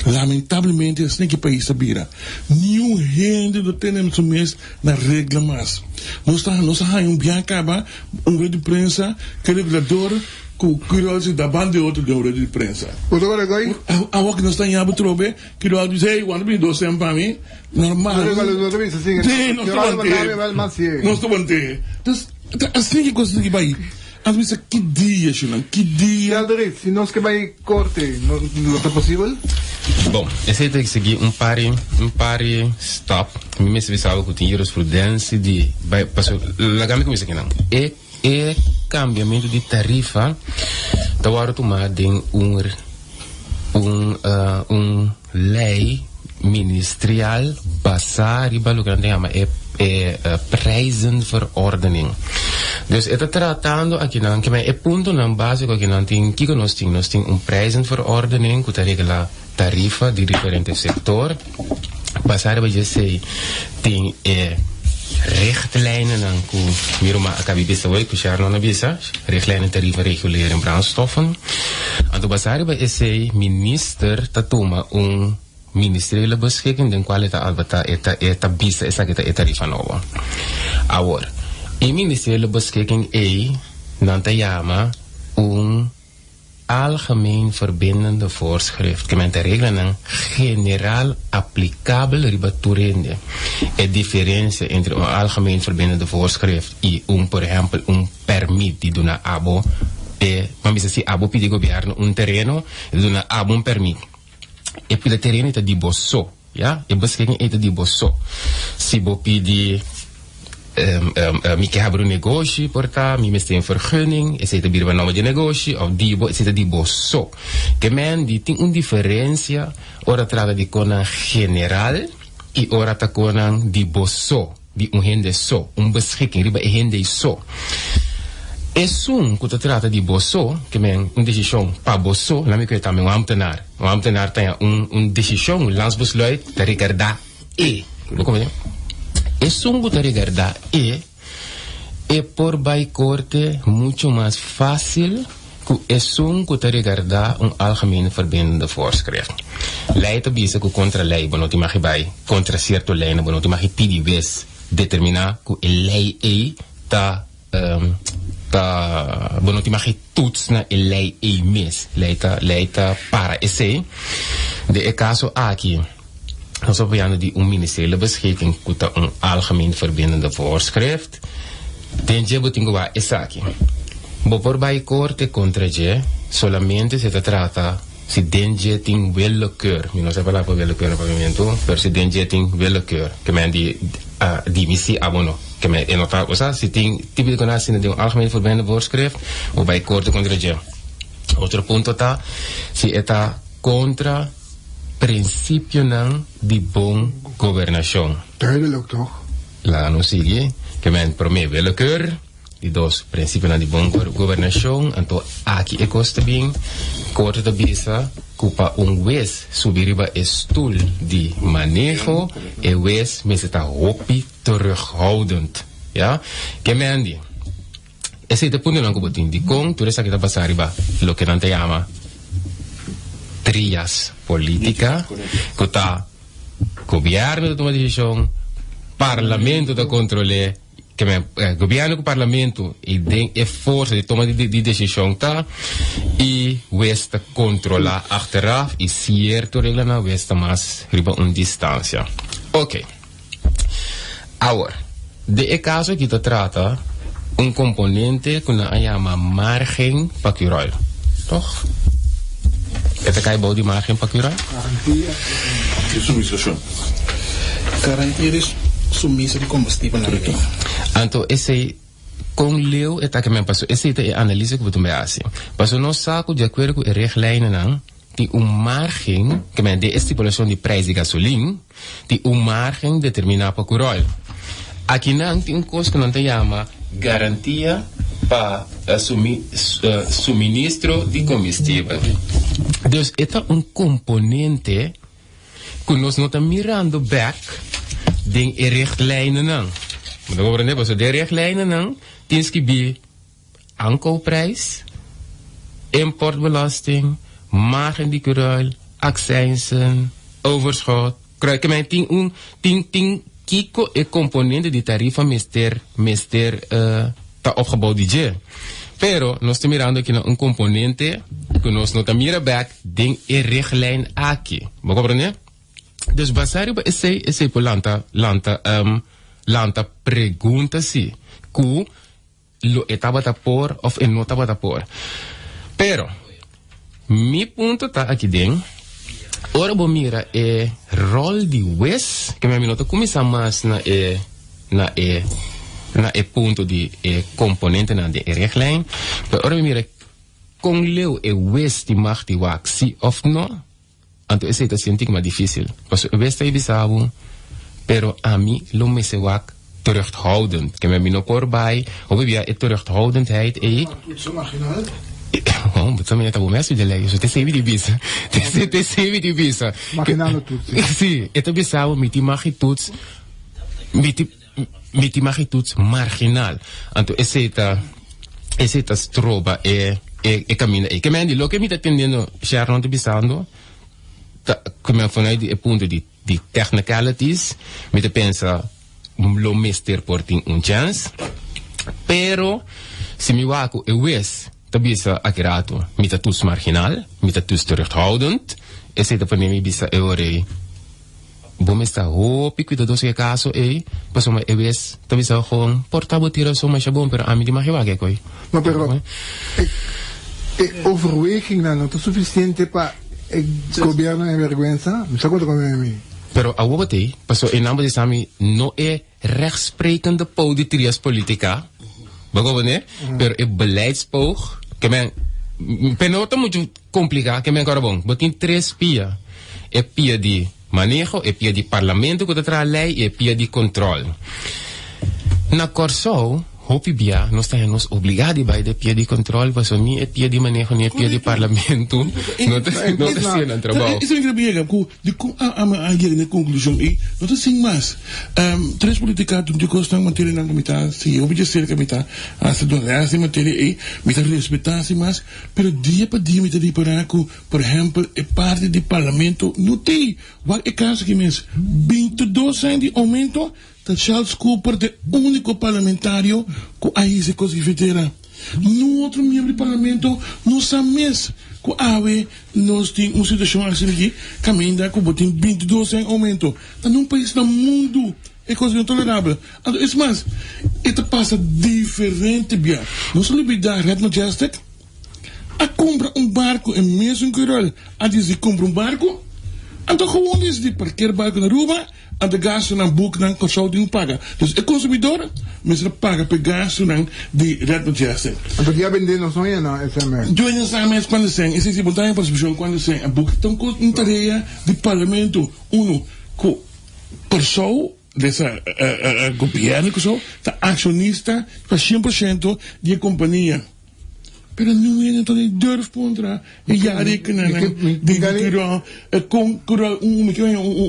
Lamentablemente asina ki pais ta bira. Niun hende no tene su mes na regla mas. Nos ta nos a haña un biaha kaba un rueda di prensa ku e regulador ku Quirol si da ban di otro den un rueda di prensa. Bo ta wak agoy? Awor ku nos ta haña bo trobe, Quirol bisa, hey, wanta bini dos sèn pa mi. Normal. Regulador no ta bisa asina. Sí, nos ta want'é. Nos ta want'é. Entonces, ta asina ki kos ta bai. Nos bisa ki dia, shunan, ki dia. Sheldry, si nos ke bai korte, no lo ta posibel? Bon, esei ta sigui un par di, un par di stap. Mi mester bisa bo ku tin jurisprudensia di bai, paso laga mi kuminsá kinan. E e kambiamentu di tarifa ta wòrdu tumá den un un un lei ministerial basá riba loke nan ta yama e e prijzenverordening. Dus e ta tratando akinan, ke men e puntonan básiko akinan tin, kiko nos tin? Nos tin un prijzenverordening ku ta regla tarifa di diferente sektor. Basá riba djesei tin e richtlijnennan ku mi ruman a kabi bisa hoy, ku Sharnon a bisa, Richtlijnen Tarieven Regulering Brandstoffen. Anto basá riba esei minister ta tuma un ministeriële beschikking den kual e ta albertá e ta e ta bisa esaki ta e tarifa nobo. Awor, e ministeriële beschikking ei nan ta yama un Algemeen verbindende voorschrift, ke men ta reglanan general aplikabel riba tur hende. E diferensia entre un algemeen verbindende voorschrift i un, por ehèmpel, un pèrmit di duna abo e, ban bisa si abo pidi gobièrnu un tereno, e ta duna abo un pèrmit. E pida tereno e ta di bo so. Ya, e beskeking ei ta di bo so. Si bo pidi, Mi ke habri un negoshi, por ta, mi mester un vergunning, esei ta bira pa nomber di e negoshi, of di bo, esei ta di bo so. Ke men di tin un diferensia ora trata di konan general i ora ta konan di bo so. Di un hende so, un beschikking riba e hende ei so. Esun ku ta trata di bo so, ke men un desishon pa bo so, laat mi kue tambe un ambtenaar. Un ambtenaar ta un un desishon, un landsbesluit, ta regardá e. Bo komprende? Esun ku ta regardá e, e por bai korte mucho mas fásil ku esun ku ta regardá un algemeen verbindende voorschrift. Lei ta bisa ku kontra lei bo no tin magi bai, kontra sierto leinan bo no tin magi pidi wes determiná ku e lei ei ta ta bo no tin magi toets na e lei ei mes. Lei ta lei ta para esei. Den e kaso aki nos ta papiando di un ministeriële beschikking ku ta un algemeen verbindende voorschrift. Den dje bo tin ku wak esaki. Bo por bai korte kontra dje solamente si ta trata si den dje tin willekeur. Mi no sa e palabra willekeur na papiamentu, pero si den dje tin willekeur, ke men di di mi si abo no. Ke men e no ta, osea si tin tipo di kos asina den un algemeen verbindend voorschrift, bo bai korte kontra dje. Otro punto ta si e ta kontra prinsipionan di bon gobernashon. Duidelijk toch? Laga nos sigui, ke men promé willekeur, di dos prinsipionan di bon gobernashon, anto aki e kos ta bin, korte ta bisa ku pa un wes subi riba e stul di maneho, e wes mester ta hopi terughoudend. Ya, ke men di, esei ta e puntonan ku bo tin, dikon tur esaki ta basa riba loke nan ta yama trias politica, ku ta Gobierno ta tuma decision, parlamento ta controle, ke men gobierno ku parlamento y den e forsa di toma di decision ta y wes ta controla achteraf y cierto reglanan wes ta mas riba un distancia. Ok. Awor, den e caso aki ta trata un componente cu nan a yama margen pa Curoil, toch? E ta cay bou di margen pa Curoil? Garantia di suministracion. Garantia di suministro di combustibel na ley. Anto esey con leu e ta ke men paso esey ta e analise cu bo ta bay haci. Paso nos sa cu di acuerdo cu e richtlijnennan Tin un margen, ke men den e stipulashon di preis di gasolin, tin un margen determiná pa Curoil. Akinan tin un kos ku nan ta yama garantia pa suministro di kombustibel. Dus e ta un komponente ku nos no ta mirando bèk den e richtlijnennan. Bo ta komprendé? Pasobra den e richtlijnennan tin skibí. Aankoopprijs, importbelasting, margen di Curoil, accijnzen, overschot, kruid. Ke men tin un tin tin kiko e komponente di tarifa mester mester ta opgebouw di dje. Pero nos ta mirando aki na un komponente ku nos no ta mira bek den e richtlijn aki. Bo komprende? Dus basá riba esei esei por lanta lanta lanta pregunta si ku Lo e tabata por of e no tabata por. Pero, mi punto ta aki den, ora bo mira e rol di wes, ke mi no ta kuminsá mas na e na e na e punto di e komponentenan den e richtlijn, pero ora mi mira kon leu e wes di mag di wak si of no, Anto esei ta sinti mas dificil. Pasobra e bes ta e bisa bo, pero ami lo mester wak terughoudend. Ke mi no por bai, hopi bia e terughoudendheid ei. Toetsen marginal. Oh, bo ta mira ta bo mes di lei, so te sebi di bisa. Te sebi di bisa. Marginal no toets. Si, e ta bisa bo mi tin mag di toets, mi tin, mi tin mag di toets marginal. Anto esei ta. Esei ta stroba e e kaminda ei. Ke men di loke mi ta tendiendo Sharon ta bisando ta ku men vanuit di e punto di di technicalities mi ta pensa lo mester por tin un chèns pero si mi wak ku e wes ta bisa aki rato mi ta toets marginal mi ta toets terughoudend esei ta pone mi bisa e ora ei Bo mester ta hopi cuidadoso cu e caso ey, pasobra e wes ta bisa gewoon, por ta bo tira so masha bon, pero ami di mag wak e coy. No, pero e e overwegingnan no ta suficiente pa e gobierno en vergüenza? Mi sa cu ta come mi. Pero awor bo ta ey, pasobra e nan bo bisa mi no e rechtsprekende poot di trias politica, bo comprende? Pero e beleidspoog, ke men, pero no ta mucho Complica ke men kora bon. Bo tin tres pia. E pia di maneho, e pia di parlamento ku ta traha lei i e pia di control. Na Kòrsou hopi bia nos ta haña nos obligá di bai den e pia di control pasobra ni e pia di maneho ni e pia di parlamento no ta no ta hasiendo nan trabou. Esei mi kere yega ku dikon a a yega na e konklushon ei no ta sin mas. Tres politica dun di kosnan materianan ku mi ta sigui hopi dje serka mi ta hasta duna les den materia ei mi ta respetá sin mas. Pero dia pa dia mi ta ripará ku, por ehèmpel, e parti di parlamento no t'ei. Wak e kaso aki mes, 22 aña di oumento, ta Charles Cooper ta e úniko parlamentario ku a hisa e kos di fetera. Niun otro miembro di parlamento no sa mes. ku awe nos tin un situashon asina aki kaminda ku bo tin bintidos sèn oumento? Ta nun pais na mundu e kos no tolerabel. Anto es mas, e ta pasa diferente bia. Nos a lubida Red Majestic a kumpra un barku e mesun Curoil a disidi kumpra un barku anto gewoon disidi parker barku na Aruba anto gastunan buknan Kòrsou tin ku paga. Dus e konsumidor mester a paga pa e gastunan di Red Majestic. Anto ki a bende nos no yena esei mes. Dueño sa mes kuantu sèn esei si bo ta haña persepshon kuantu sèn a buki ta un tarea di parlamento uno ku Kòrsou desa gobièrnu di Kòrsou ta akshonista pa 100% di e kompania. Pero niun hende ta ni durf puntra e yarekenanan di Curoil con Curoil un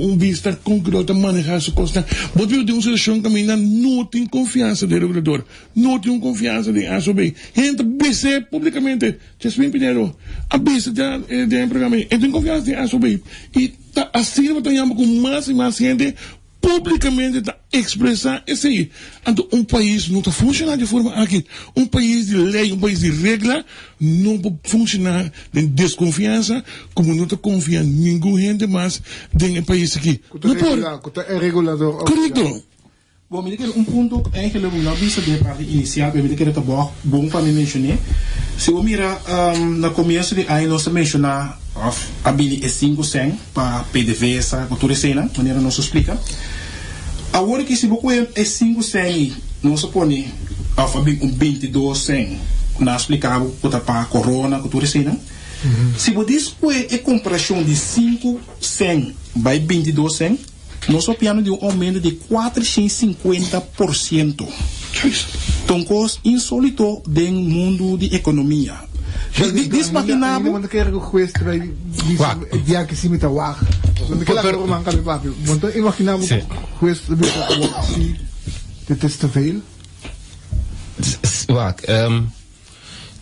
un bista con Curoil ta maneha su cosnan. Bo ta biba den un situacion caminda no tin confiansa den regulador, no tin un confiansa den ASOB. Hende ta bis'é publicamente, Jasmine Pinedo a bisa den e programa ei, e tin confiansa den ASOB y ta asina bo ta yama cu mas y mas hende Publicamente ta expresa esey. Anto un pais no ta funciona di forma aki. Un pais di ley, un pais di regla no por funciona den desconfiansa como no ta confia ningun hende mas den e pais aki. Cu ta No por. regula, cu ta e regulador oficial. Correcto. Bo, mi ta kere un punto cu eigenlijk mi no a bisa den e parti inicial, pero mi ta kere ta bon pa mi mencion'é. Si bo mira na comienzo di aña nos ta menciona of a bini e cinco cent. Pa PDVSA ku tur eseinan, manera nos a splika. Awor aki si bo kohe e sinku sèn ei, nos a pone òf a bin un bintidos sèn ku nan a splika bo ku ta pa korona ku tur eseinan. Si bo dis kohe e komparashon di sinku sèn bai bintidos sèn, nos papiando di un oumento di 450%. Ta un kos insolito den mundu di ekonomia. Dis makina bo. Bo ta kere ku hues ta bai bisa e dia ki si mi ta wak. Mi ke laga ruman kabe papia. Bo ta imagina bo ku hues ta bisa awor si dit is te veel? Wak,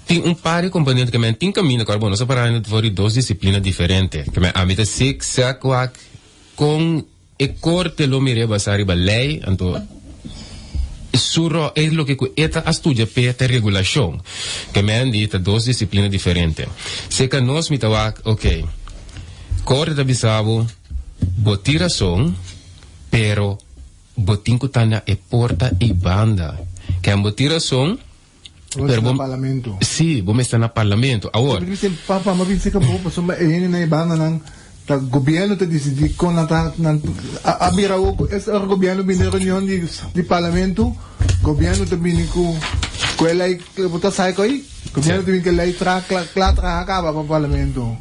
tin un par di komponente ke men tin kaminda ku bo no sa para for di dos disiplina diferente. Ke men ami ta sik sak wak kon E korte lo mir'é basá riba lei, anto su ròl e loke ku e ta a studia p'e ta regulashon. Ke men di ta dos disiplina diferente. Seka nos mi ta wak, oke, korte ta bisa bo, bo tin rason, pero bo tin ku ta na e porta ei banda. Ken bo tin rason, Pero bo, parlamento. Sí, bo mester na parlamento. Awor. Pero dicen, papa, ma binse ka bo, pasobra e hende na e bandanan, ta gobierno ta dicidi con nan ta, nan, a, a bira awor cu es ora gobierno bini reunion di, di parlamento, gobierno ta bini cu, cu e ley, bo ta sabi coi? Gobierno ta bini cu e ley tra, cla, cla traha caba pa parlamento.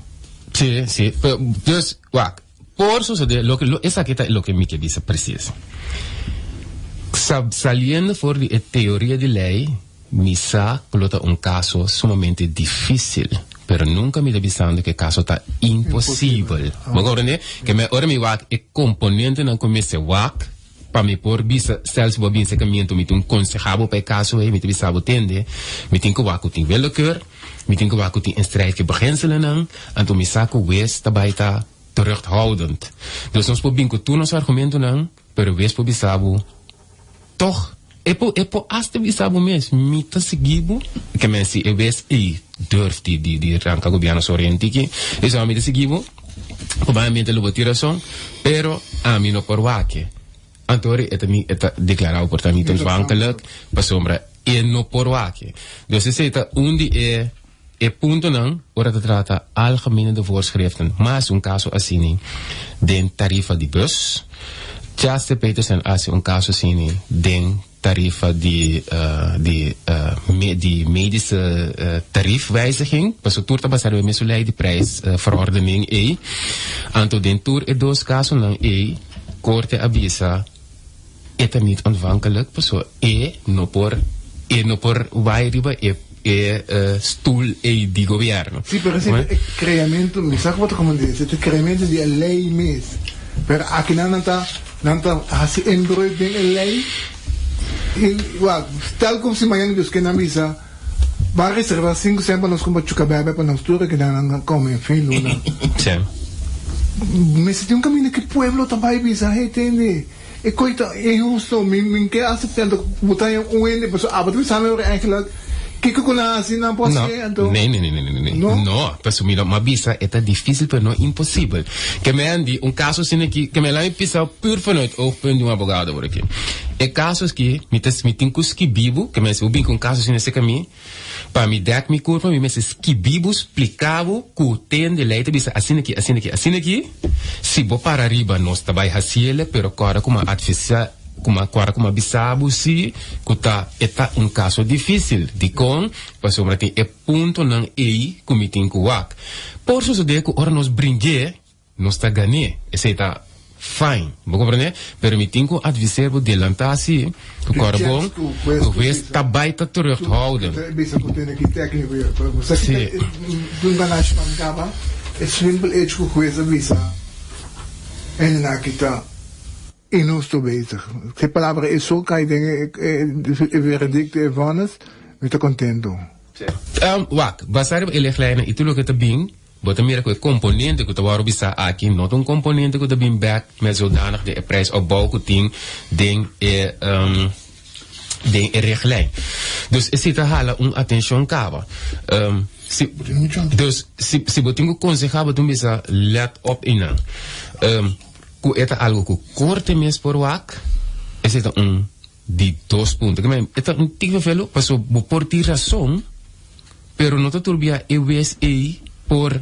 Sí, sí. Pero, dus, wak, por sucede, loke, lo, esaki ta loke mi ke bisa precies. Sa, saliendo for di e teoria di ley, mi sa cu lo ta un caso sumamente dificil, pero nunca mi ta bisando cu e caso ta imposibel. Bo comprende? Ke me, ora mi wak e componentenan cu mester wak, pa mi por bisa, stel si bo a bin secamiento, mi tin un conseha bo pa e caso ey, mi ta bisa bo tende, mi tin cu wak cu tin willekeur, Mi tin ku wak ku tin in strijd ku e beginselennan, anto mi sa ku wes ta bai ta terughoudend. Dus nos por bin ku tur nos argumentonan, pero wes por bisa bo tog. E por e por hasta bisa bo mes, mi ta sigui bo, ke men si e wes ei durf di di di ranka gobierno su oriente aki, e bisa mi ta sigui bo, probablemente lo bo tin rason, pero ami no por wak e. Anto ora e ta mi e ta declara bo por ta niet ontvankelijk, pasobra e no por wak. Dus esei ta un di e e puntonan ora ta trata algemene de voorschriften. Mas un caso asini den tarifa di bus. Chester Peterson a haci un caso asini den tarifa di di di medische tariefwijziging. Pasobra tur ta basa riba e mesun ley di prijsverordening ey. Anto den tur e dos casonan ey Corte a bisa e ta niet ontvankelijk pasobra e no por e no por bai riba e e stoel ey di gobierno. Sí, pero esei ta e creamento, mi sa ku bo ta komo di, esei ta e creamento di e ley mes. Pero akinan nan ta nan ta hasi inbreuk den e ley i wak, stel ku si mañana Dios ke nan bisa ban reserva sinku sènt pa nos kumpra chuka bèbè pa nos tur akinan nan kome fin luna. Sí. Mester tin un kaminda ku e pueblo ta bai bisa, hey tende, e koi ta inhusto, mi mi ke aseptá, anto bo ta un hende, pasobra abo ta bisa mi ora eigenlijk. Kiko ku nan hasi nan por No, hasié anto? nee, nee, nee, nee, nee, nee. No? No, pasobra mi no m'a bisa e ta difícil pero no imposibel. Ke mi a di un kaso asina aki, ke mi a laga mi pisa puur vanuit oogpunt di un abogado awor aki. E kaso aki mi ta mi tin ku skibi bo, ke mi a si bo bin ku un kaso asina serka mi, pa mi dek mi kurpa mi mester skibi bo, splika bo ku ten di lei ta bisa asina aki, asina aki, asina aki, si bo para riba nos ta bai hasiele pero kòrda ku mi a advisa Kuma ku ora ku mi a bisa bo si ku ta e ta un kaso difísil. Dikon? Pasobra tin e puntonan ei ku mi tin ku wak. Por sosodé ku ora nos bring'é, nos ta gan'é. Esei ta fine. Bo komprendé? Pero mi tin ku adviser bo delantá si ku kòrda bon ku hues ta bai ta terughouden. Sí. Inhusto bezig. Si e palabra e so kai den e veredicto e vonnis, mi ta contento. Wak, basá riba e leglijnen i tur loke ta bin, bo ta mira ku e komponente ku ta wòrdu bisá aki no ta un komponente ku ta bin bèk met zodanig den e prijsopbouw ku tin den e den e richtlijn. Dus esei ta hala un atenshon kaba. Si, dus si si bo tin ku konsehá bo tin bisa lèt op einan. Ku e ta algu ku korte mes por wak, esei ta un di dos punto. Ke men, e ta un tiki vervelu, paso bo por tin rason, pero no ta tur bia e wes ei por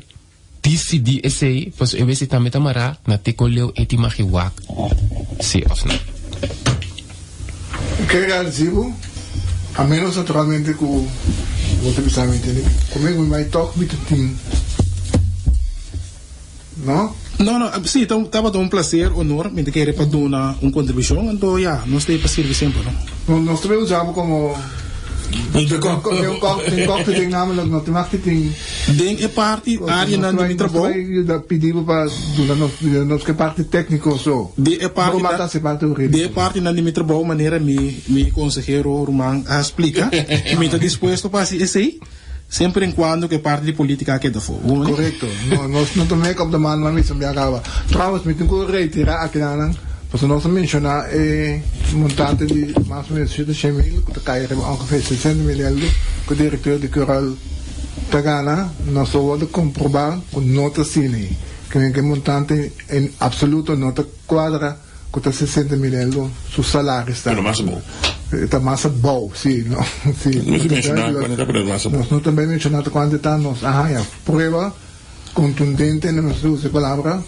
disidí esei, paso e wes ei tambe ta mará na te kon leu e tin magi wak si òf no. Ke realisí bo? A menos naturalmente ku bo ta bisa mi tene ku mi bai tòg mi ta tin. No? No, no, sí, ta, tabata un placer, honor, mi ta kere pa duna un contribucion, anto ya, nos ta ei pa sirbi semper, no? No, nos ta bay usa bo como Un de kok. Den kok, den kok te den namelijk, no te mag te tin. Den e parti, areanan di mi trabou. Nos ta bay yuda pidi bo pa duna nos, yuda nos ke parti tecnico so. Den e parti Bo mata si parti huridico. Den e partinan di mi trabou, manera mi, mi consehero ruman a splica, mi ta dispuesto pa haci esey. Semper en cuando cu e parti di politica a keda afo. Bo mane? Correcto. No, nos no ta make up de man man mester bia caba. Trouwens, mi tin cu retira akinan, pasobra nos a menciona e montante di mas o menos 700 mil cu ta cay riba ongeveer 60 mil eldo cu directeur di Cural ta gana. Nos a wordo comproba cu no ta asina. Cu e montante en absoluto no ta cuadra. Cu ta 60 mil euro su salario sta. Pero mas abou. E ta mas abou, si. No, si. No se menciona cuanto ta, pero e mas abou. Nos no ta bay menciona ta cuanto ta. Nos a haya prueba contundente, no mester usa e palabra.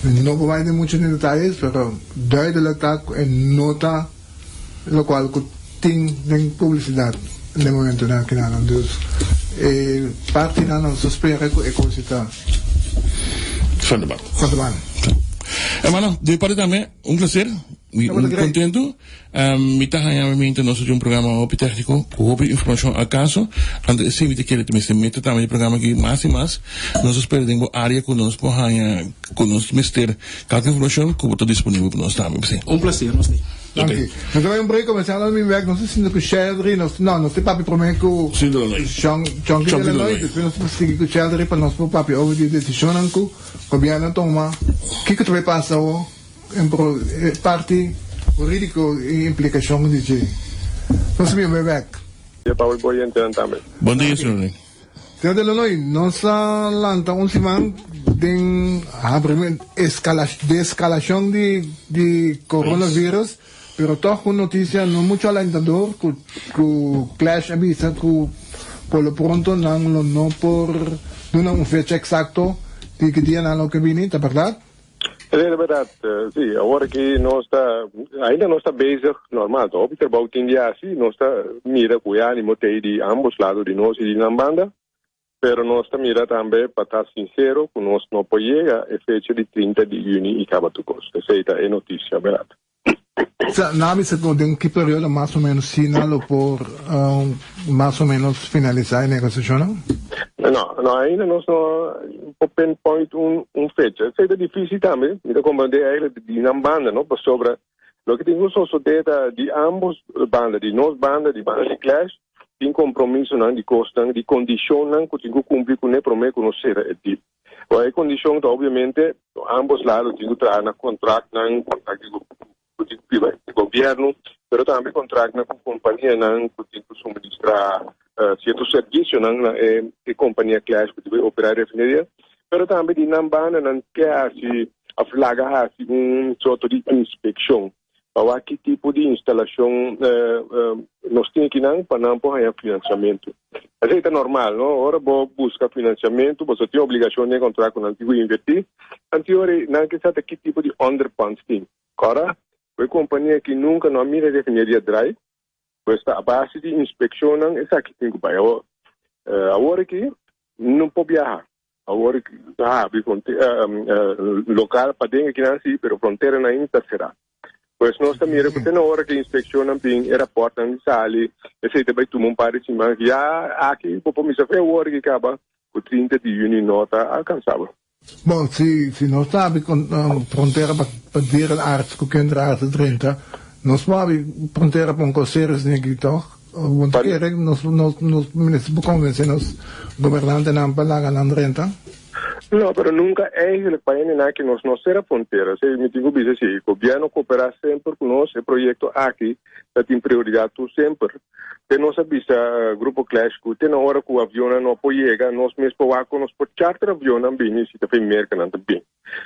Mi no por bay den mucho den detayes, pero duidelijk ta cu e no ta locual cu tin den publicidad den momentonan akinanan. Dus e partinan nos ta spera cu e cosa ta. Van de baan. Van de baan. Hermano, di mi parti tambe, un placer. Mi Tabata great. contento. Mi ta haña mi mente nos ta un programa hopi tecnico, cu hopi informacion al caso. Anto esey mi ta kere mester mete tambe den programa aki mas y mas. Nos ta spera den bo area cu nos por haña, cu nos mester kalke informacion cu bo ta disponibel pa nos tambe. P'esey. Un placer, nos tin. Danki. Nos ta bai un break comercial ora mi bek nos ta sinta cu Sheldry nos no nos ta papia prome cu Sí, Delanoy. Chon Chonky Chonky Delanoy Delanoy. despues nos ta sigui cu Sheldry pa nos por papia over di e decisionnan cu gobierno a toma kico ta bai pasa awo en pro e parti huridico y implicacion di dje. Nos ta bin bai bek. Dia pa bo oyentenan tambe. Bon dia, señor Delanoy. Señor Delanoy, nos a lanta un siman den habriment, escala, descalacion di di coronavirus, pero toch un noticia no mucho alentador cu cu Clash a bisa cu por lo pronto nan lo no por duna un fecha exacto di ki dia nan lo ke bini, ta berdad? Esei ta berdad, si. Awor aki nos ta, ainda nos ta bezig, normal, ta hopi trabou tin di hasi, nos ta mira cu e animo t'ei di ambos lado, di nos y di nan banda, pero nos ta mira tambe, pa ta sincero, cu nos no por yega e fecha di 30 di juni y caba tur cos. Esei ta e noticia, berdad. Sa nan bisa cu den ki periodo mas o menos si nan lo por mas o menos finalisa e negociacionnan? No, no, ainda nos no por pinpoint un un fecha. Esey ta dificil tambe, mi ta comprende eigenlijk di nan banda, no, pasobra loke tin cu sosode ta di ambos banda, di nos banda, di banda di Clash, tin compromisonan di cosnan, di condicionnan cu tin cu cumpli cune prome cu nos cera e deal. Bo e kondishon ta obviamente ambos lado tin ku traha na kontraktnan, kontrakt di ku tin ku firma ku gobièrnu, pero tambe kontraktnan ku kompanianan ku tin ku suministrá. sierto servisionan na e e kompania Clash ku ta bai operá e refineria, pero tambe di nan banda nan ke hasi òf laga hasi un sorto di inspekshon pa wak ki tipo di instalashon nos tin akinan pa nan por haña finansiamentu. Esei ta normal, no? Ora bo buska finansiamentu, boso tin obligashon den kontrakt ku nan tin ku invertí. Anto ora nan ke sa ta ki tipo di onderpand tin. Kòrda ku e kompania aki nunka no a mira refineria drai, pues ta a base di inspekshonnan esaki tin ku bai. Awor, awor aki no por biaha. Awor ta habri lokal paden akinan si, pero fronteranan ainda ta será. Pues nos ta mira ku te na ora ku e inspekshonnan bin, e rapòrtnan di sali, esei ta bai tuma un par di siman. Ya aki bo por misa fe awor aki kaba ku 30 di yüni no ta alkansabel. Bon, si si nos ta habri frontera pa pa dierenarts ku kinderarts drenta, nos por habri frontera pa un kos serios niki tòg? Bo ta kere nos nos nos minister por konvensé nos gobernantenan pa laga nan drenta? No, pero nunka eigenlijk pa hende nan aki nos no sera frontera. Esei mi tin ku bisa si, gobièrnu koperá semper ku nos, e proyekto aki ta tin prioridat tur semper. Te nos a bisa Grupo Clash ku te na ora ku avionnan no por yega, nos mes por wak ku nos por charter avionnan bini si ta fin Merka nan ta bin.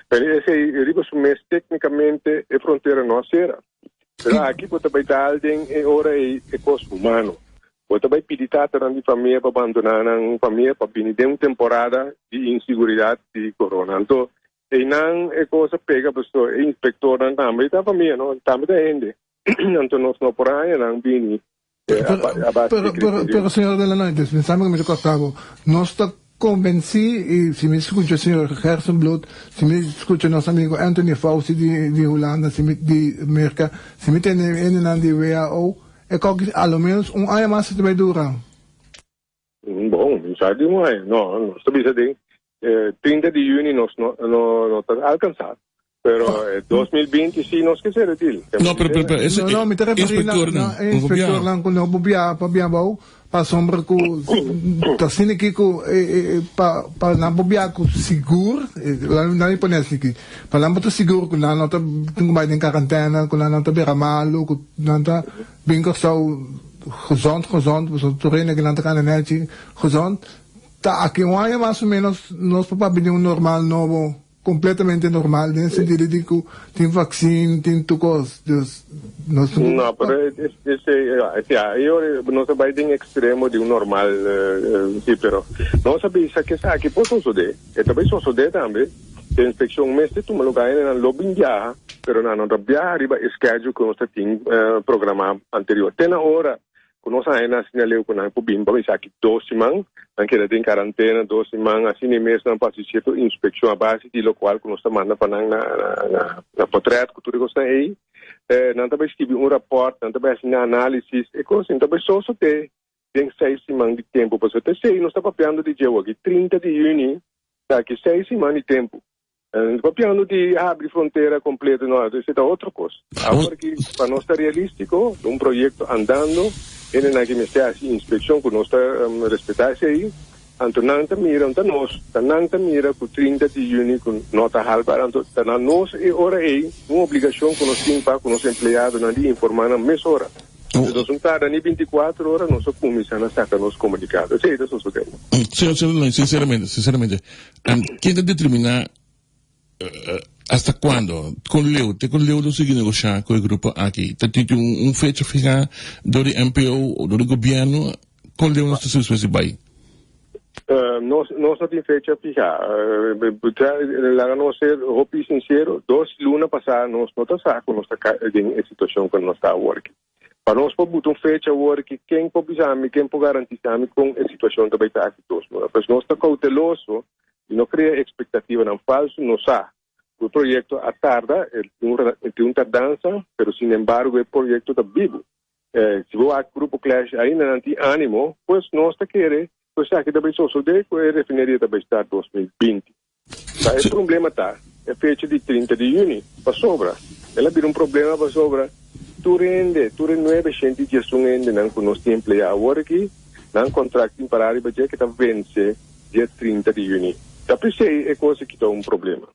Pero esei riba su mes teknikamente e frontera no a sera. Pero aki bo ta bai dal den e ora ei e kos humano. Bo ta bai pidi tatanan di famia pa bandoná nan famia pa bini den un temporada di insiguridat di corona. Anto einan e kos a pega pasobra e inspektornan tambe ta famia no, tambe ta hende. Anto nos no por haña nan bini a base di Pero, criterio. señor de la Noy, dispensame cu mi ta corta bo. Nos ta convenci, y si mi scucha señor Gerstenbluth, si mi scucha nos amigo Anthony Fauci di, di Hulanda, si mi, di Merca, si mi tende hendenan di WHO, e koki a lo menos un aña mas ta bay dura. Bon, mi sa di un aña. No, nos ta bisa den 30 di juni nos no, no, no ta alcansa. Pero 2020 si nos ke sera deal. No, pero, pero, pero, ese No, no, mi ta referí na, inspectornan, na e no por biaha. inspectornan ku no por biaha pa biaha bou, pasobra ku ta asina aki ku e, e, e, pa, pa nan por biaha ku sigur, e, laat mi, laat mi pone asina aki, pa nan por ta sigur ku nan no ta tin ku bai den karantena, ku nan no ta bira malu, ku nan ta bin Kòrsou gezond, gezond, pasobra tur hende ku nan ta kana nèchi gezond, ta aki un aña mas o ménos nos por papia di un normal nobo. Completamente normal den sentido di cu tin vaccin, tin tur cos. Dus nos tin cu. No, pero esey, ya, e ora nos a bay den extremo di un normal, si, pero nos a bisa cu esaki por sosode, e ta bay sosode tambe, e inspeccion mester tuma lugar, hendenan lo bin biaha, pero nan no ta biaha riba e schedule cu nos ta tin programa anterior. Te na ora Ku nos haña nan asina leu ku nan por bin pa esaki dos siman, nan keda den karantena dos siman, asina e mes nan por hasi sierto inspekshon a base di lokual ku nos ta manda pa nan na na potrèt ku tur e kosnan ei. Nan ta bai skibi un rapòrt, nan ta bai hasi nan análisis, e kos ta bai sosodé den seis siman di tempu. Pasobra ta esei nos ta papiando di dje awor, 30 di yüni ta aki seis siman di tempu. Papiando di habri frontera completo no, esei ta otro cos. Awor ki pa nos ta realistico, un proyecto andando, hendenan ki mester haci inspeccion cu nos ta respeta esei, anto nan ta mira, no ta nos, ta nan ta mira cu 30 di juni cu no ta halbaar, anto ta na nos e ora ei un obligacion cu nos tin pa cu nos empleadonan di informa nan mesora. Entonces nos no tarda ni 24 ora nos a cuminsa na saca nos comunicado. Esei ta sosode. Señor, señor, sinceramente, sinceramente, Ken ta determiná hasta kuando, kon leu, te kon leu lo sigui negoshá ku e grupo aki? Ta tin un fecha fihá dor di NPO o dor di gobièrnu? Kon leu nos ta suspes di bai? Nos nos no tin fecha fihá. Laga nos ser hopi sinsero, dos luna pasá nos no ta sa ku nos ta den e situashon ku nos ta awor aki. Pa nos por buta un fecha awor ki ken por bisa mi, ken por garantisa mi kon e situashon ta bai ta aki dos luna. Pues nos ta kouteloso di no krea ekspektativanan falsu. Nos sa ku e proyekto a tarda, e tin un tardansa, pero sinembargo e proyekto ta bibu. Si bo wak Grupo Clash ainda nan tin animo, pues nos ta kere ku esaki ta bai sosode ku e refineria ta bai start 2020. Ta e problema ta e fecha di 30 di juni, pasobra el a bira un problema pasobra tur hende, tur e 911 hendenan ku nos tin empleá awor aki, nan kontrakt tin pará riba dje ke ta vense dia 30 di juni. Ta p'esei e kos aki ta un problema.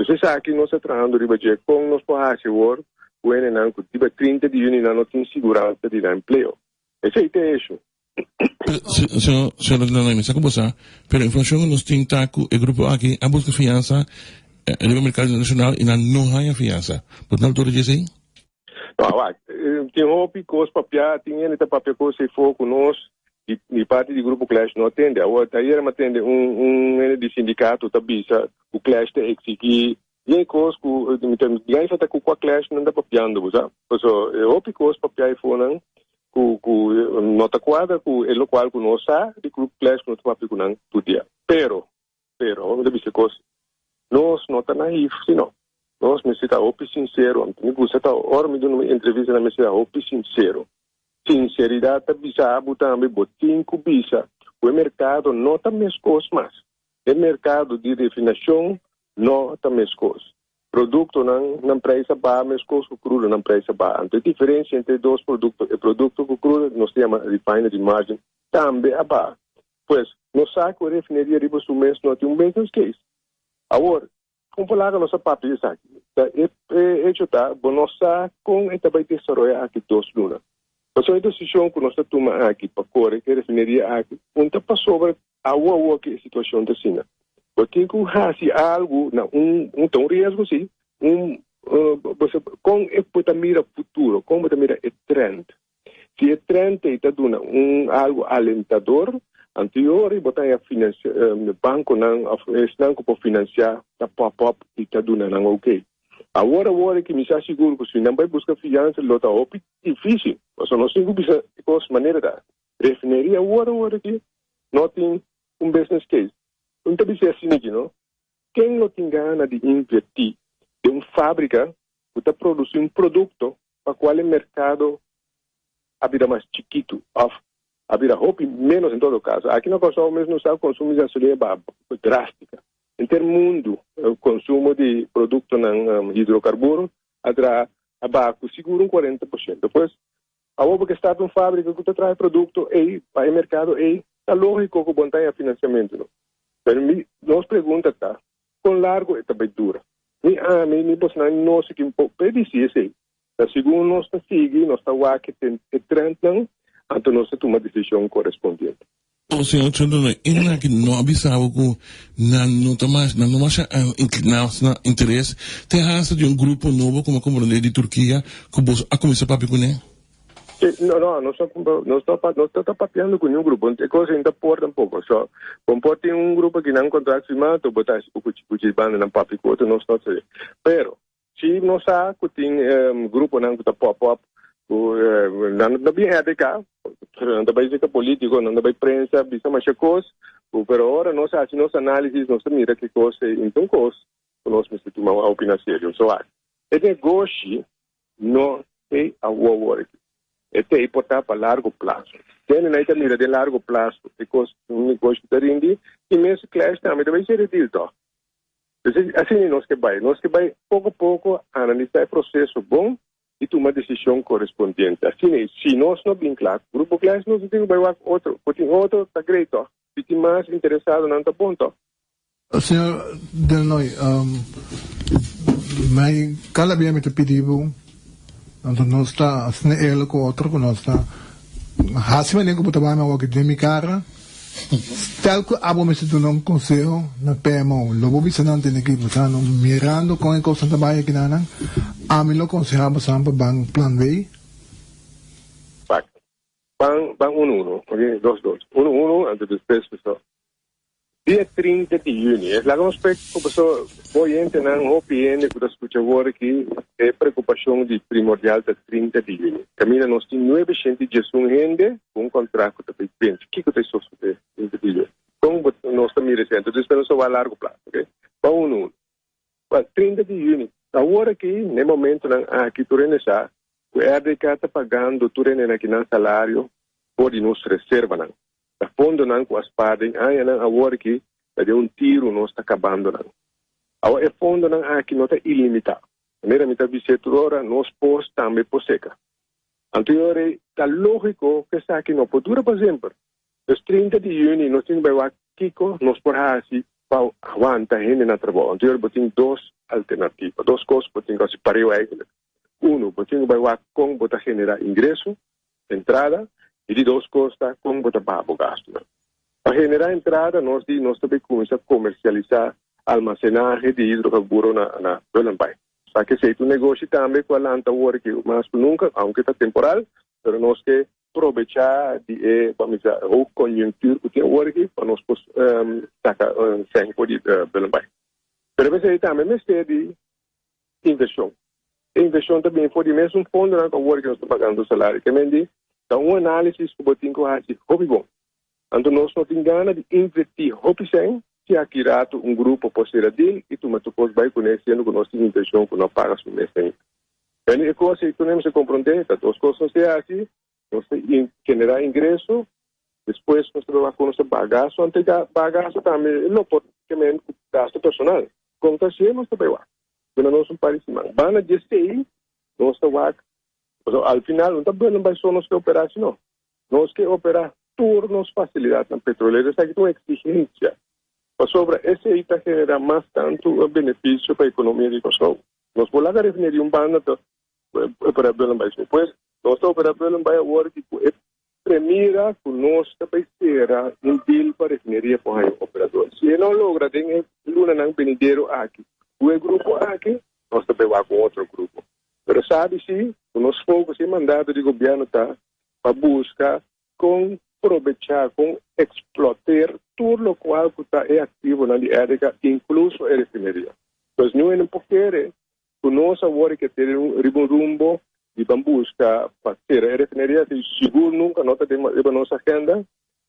Dus esaki nos ta trahando riba dje kon nos por hasi awor ku hendenan ku riba 30 di juni nan no tin siguransa di nan empleo. Esei ta e esho. Pero, señor Delanoy, mi sa ku bo sa, pero informashon ku nos tin ta ku e grupo aki a buska fiansa riba merkado internashonal i nan no haña fiansa. Bo ta na altura di esei? No, wak, tin hopi kos papia, tin hende ta papia kos ei for ku nos di parti di grupo Klesch no a tende. Awor, ayera mi a tende un un hende di sindikato ta bisa ku Klesch ta eksigí yen kos ku mi ta gana sa ta ku kua Klesch nan ta papiando, bo sa. Paso e hopi kos papia eifonan ku ku no ta kuadra ku e lokual ku nos sa di grupo Klesch ku nos ta papia ku nan tur dia. Pero, pero, awor mi ta bisa e kos, nos no ta naïef sino nos mester ta hopi sinsero. Mi gusta ta ora mi duna mi entrevista nan mester ta hopi sinsero. Sinseridat ta bisa bo tambe bo tin ku bisa ku e merkado no ta meskos mas. E merkado di refinashon no ta meskos. Produktonan nan preis a baha meskos ku krudo nan preis a baha. Anto e diferensia entre e dos produkto, e produkto ku krudo nos ta yama refinery margin tambe a baha. Pues, nos sa ku e refineria riba su mes no tin un business case. Awor, kon por laga nos a papia esaki? Ta e hecho ta, bo no sa kon e ta bai desaroya aki dos luna. Pasobra e desishon ku nos ta tuma aki pa kore e refineria aki, un ta pasobra awo awo aki e situashon ta asina. Bo tin ku hasi algu na un, un ta un riesgo si, un bo sa kon e bo ta mira futuro, kon bo ta mira e trend. Si e trend ei ta duna un algu alentador, anto e ora ei bo ta haña finansia, bankonan òf esnan ku por finansiá ta pop up i ta duna nan oké. Awor awor e ki mi sa sigur ku si nan bai buska fiansa lo ta hopi difísil, pasobra nos tin ku bisa e kos manera ta. Refineria awor awor aki no tin un business case. Un ta bisa asina aki no, ken lo tin gana di invertí den un fábrika ku ta produsí un produkto pa kual e merkado a bira mas chikitu òf a bira hopi ménos en todo kaso. Aki na Kòrsou mes nos sa konsumo di gasolina a baha drástika. Henter mundu konsumo di produktonan hidrokarburo a traha a baha ku sigur un 40%. Pues awor bo ke start un fábrika ku ta traha e produkto ei pa e merkado ei, ta lógiko ku bo no ta haña finansiamentu no. Pero mi nos pregunta ta, kon largu e ta bai dura? Ni ami ni bosnan no si kin por predisí esei. Ta segun nos ta sigui, nos ta wak e trendnan, anto nos ta tuma desishon korespondiente. O Señor Chondono, e nan aki no a bisa bo ku nan no ta mas, nan no masha inkliná na interes te hasta di un grupo nobo ku mi a komprondé di Turkia ku boso a kuminsá papia kuné? Sí, no, no, nos no, nos no, nos no ta papiando ku niun grupo. E kos ei no ta por tampoko. So, bo por tin un grupo aki nan kontrakt firmá, anto bo ta hasi ku kuchi kuchi banda nan papia ku otro, nos no sa. Pero, si nos sa ku tin gruponan ku ta pop up, ku nan no bin RDK, pero nan ta bai seka polítiko, nan ta bai prensa, bisa masha kos, ku pero ora nos hasi nos análisis, nos ta mira ki kos ei, un kos ku nos mester tuma hopi na serio. So, e negoshi No t'ei awor awor aki. E t'ei por ta pa largo plaso. Dende nan ta mira den largo plaso e kos un negoshi ta rindi i mes Clash tambe ta bai seri deal tòg. Entonces asina nos ke bai. Nos ke bai poko poko analisá e proseso bon i tuma desishon korespondiente. Asina ei si nos no bin kla ku Grupo Clash nos no tin ku bai wak otro. Ku tin otro ta great tòg. Si tin mas interesadonan ta bon tòg. Señor Delnoy, mi cada bia mi ta pidi bo, anto nos ta asina eerlijk cu otro cu nos ta haci manera cu bo ta bay mi awor den mi cara, stel cu abo mester duna un conseho na PMO, lo bo bisa nan tene ki bo sa no, mirando con e cosnan ta bay akinanan, ami lo conseha bosan pa ban plan B. Pak. Ban, ban uno uno, ok, dos dos. Uno uno, anto despues paso. Dia 30 di juni, es laga nos pek ku paso bo oyentenan, hopi hende ku ta skucha awor aki, e preokupashon di primordial ta 30 di juni. Kaminda nos tin 911 hende ku un kontrakt ku ta bai vense. Kiko ta e sosodé 30 di juni? Kon bo nos ta mira esei? Anto despues nos ta wak a largo plaso, ok? Ba unu unu. Ba 30 di juni. Awor aki, na e momentonan aki tur hende sa ku RDK ta pagando tur hendenan aki nan salario for di nos reservanan. Ta fondonan ku a spar den añanan awor aki ta den un tiru nos ta kabando nan. Awor e fondonan aki no ta ilimitá. Manera mi ta bis'é tur ora, nos pos tambe por seka. Anto e ora ei ta lógiko ku esaki no por dura pa semper. Dus 30 di yüni nos tin ku bai wak kiko nos por hasi pa wanta hende na trabou. Anto e ora bo tin dos alternativa, dos kos bo tin ku hasi pareu eigentlik. Uno, bo tin ku bai wak kon bo ta generá ingreso, entrada. I di dos kos ta kon bo ta baha bo gastunan. Pa generá entrada nos di nos ta bay kuminsá komersialisá almasenahe di hidrokarburo na na Bullenbaai. Sa ke esei ta un negoshi tambe ku a lanta awor aki mas ku nunka, aunke ta temporal, pero nos ke probechá di e bo a misa hoogconjunctuur ku tin awor aki pa nos por saka sèn for di Bullenbaai. Pero p'esei tambe mester di invershon. E invershon ta bini for di mesun fondonan ku awor ku nos ta pagando salario. Ke men di ta un análisis ku bo tin ku hasi hopi bon. Anto nos no tin gana di invertí hopi sèn si aki ratu un grupo por sera deal i tuma tur kos bai kuné siendo ku nos tin intenshon ku no paga su mes ainda. Beni e kos ei tur mester komprondé ta dos kos nos ta hasi, nos ta generá ingreso, despues nos ta wak ku nos ta baha gasto, anto e baha gasto tambe lo por ke men ku gasto personal. Kon ta hasié nos ta bai wak. Duna nos un par di siman. Banda di esei nos ta wak, pasobra al final no ta bueno bai so nos ke operá sino nos ke operá tur nos fasilidatnan petrolero. Esaki ta un eksigensia pasobra esei ta generá mas tantu benefisio pa ekonomia di Kòrsou. Nos por laga refineria un banda ta operá Bullenbaai so. Pues nos ta operá Bullenbaai awor ki ku e premira ku nos ta bai sera un deal pa refineria por haña un operador. Si e no logra den e lunanan benidero aki ku e grupo aki, nos ta bai wak un otro grupo. Pero sabi si ku nos focus i mandato di gobièrnu ta pa buska kon probechá, kon exploter tur lokual ku ta e aktivonan di RDK, inkluso e refineria. Pues niun hende por kere ku nos awor ke tene riba un rumbo di ban buska pa sera e refineria, si sigur nunka no ta den riba nos agenda.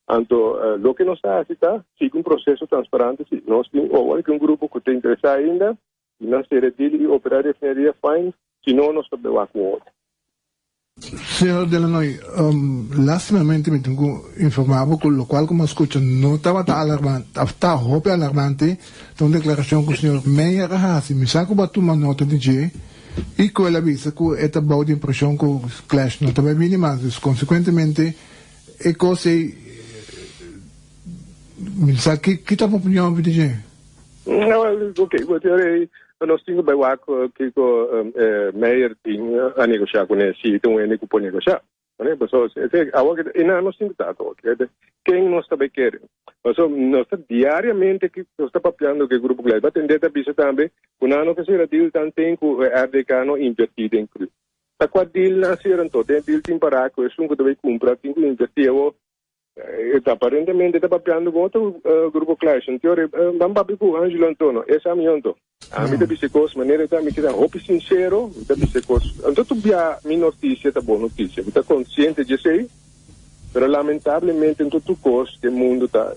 Anto loke nos ta hasi ta sigui un proseso transparante, si nos tin awor ke un grupo ku ta interesá ainda di nan sera e deal i operá e refineria, fine, si no nos ta bai wak un otro. Señor Delanoy, lastimamente mi tin cu informa bo cu locual cu mi a scucha no tabata alarmante, of ta hopi alarmante, ta un declaracion cu señor Meyer a haci. Mi sa cu bo a tuma nota di dje y cu el a bisa cu e ta bao di impresion cu Clash no ta bay bini mas. Dus consecuentemente e cos ey, mi sa ki ta bo opinion di dje? Ok, bo tin rei, nos tin ku bai wak kiko Meyer tin a negoshá kuné, si ta un hende ku por negoshá. Pasobra awor e nan nos tin ku trata awor, ken nos ta bai kere? Pasobra nos ta diariamente nos ta papiando ku e grupo ku Ba tende ta bisa tambe ku nan no ke sera deal tanten ku RDK no invertí den cru. Ta kua deal nan a sera anto? Den deal tin pará ku esun ku ta bai kumpra tin ku invertí awor. Aparentemente ta papiando cu otro grupo Clash. Anto ban papia cu Angelo Antono. E sa mi anto. Ami ta bisa e cos manera ta. Mi ta hopi sincero. Mi ta bisa e cos. Anto tur bia mi noticia ta bon noticia. Mi ta consciente di esey. Pero lamentablemente anto tur cos den mundo ta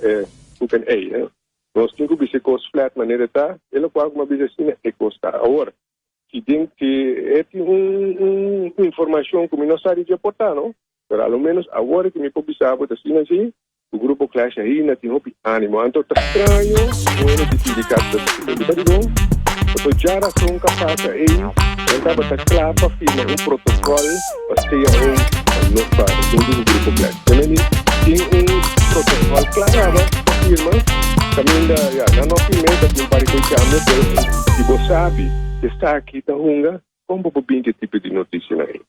hoek en ei. Nos tin cu bisa e cos flat manera ta. E locual cu mi a bisa asina e cos ta. Awor si den si e tin un informacion cu mi no sa di dje por ta no. Pero a lo menos awor ki mi por bisa bo ta asina si, ku Grupo Clash ainda tin hopi animo. Anto ta straño ku hende di sindikato ta bisa. Mi ta dikon? Pasobra djarason ka pasa ei, nan tabata kla pa firma un protokòl pa cao pa no pa huntu ku Grupo Clash. Te mende tin un protokòl kla kaba pa firma, kaminda ya nan no firm'é, ta tin un par di kos kambia, pero si bo sabi esaki ta hunga, kon bo por bin ku e tipo di notisianan ei?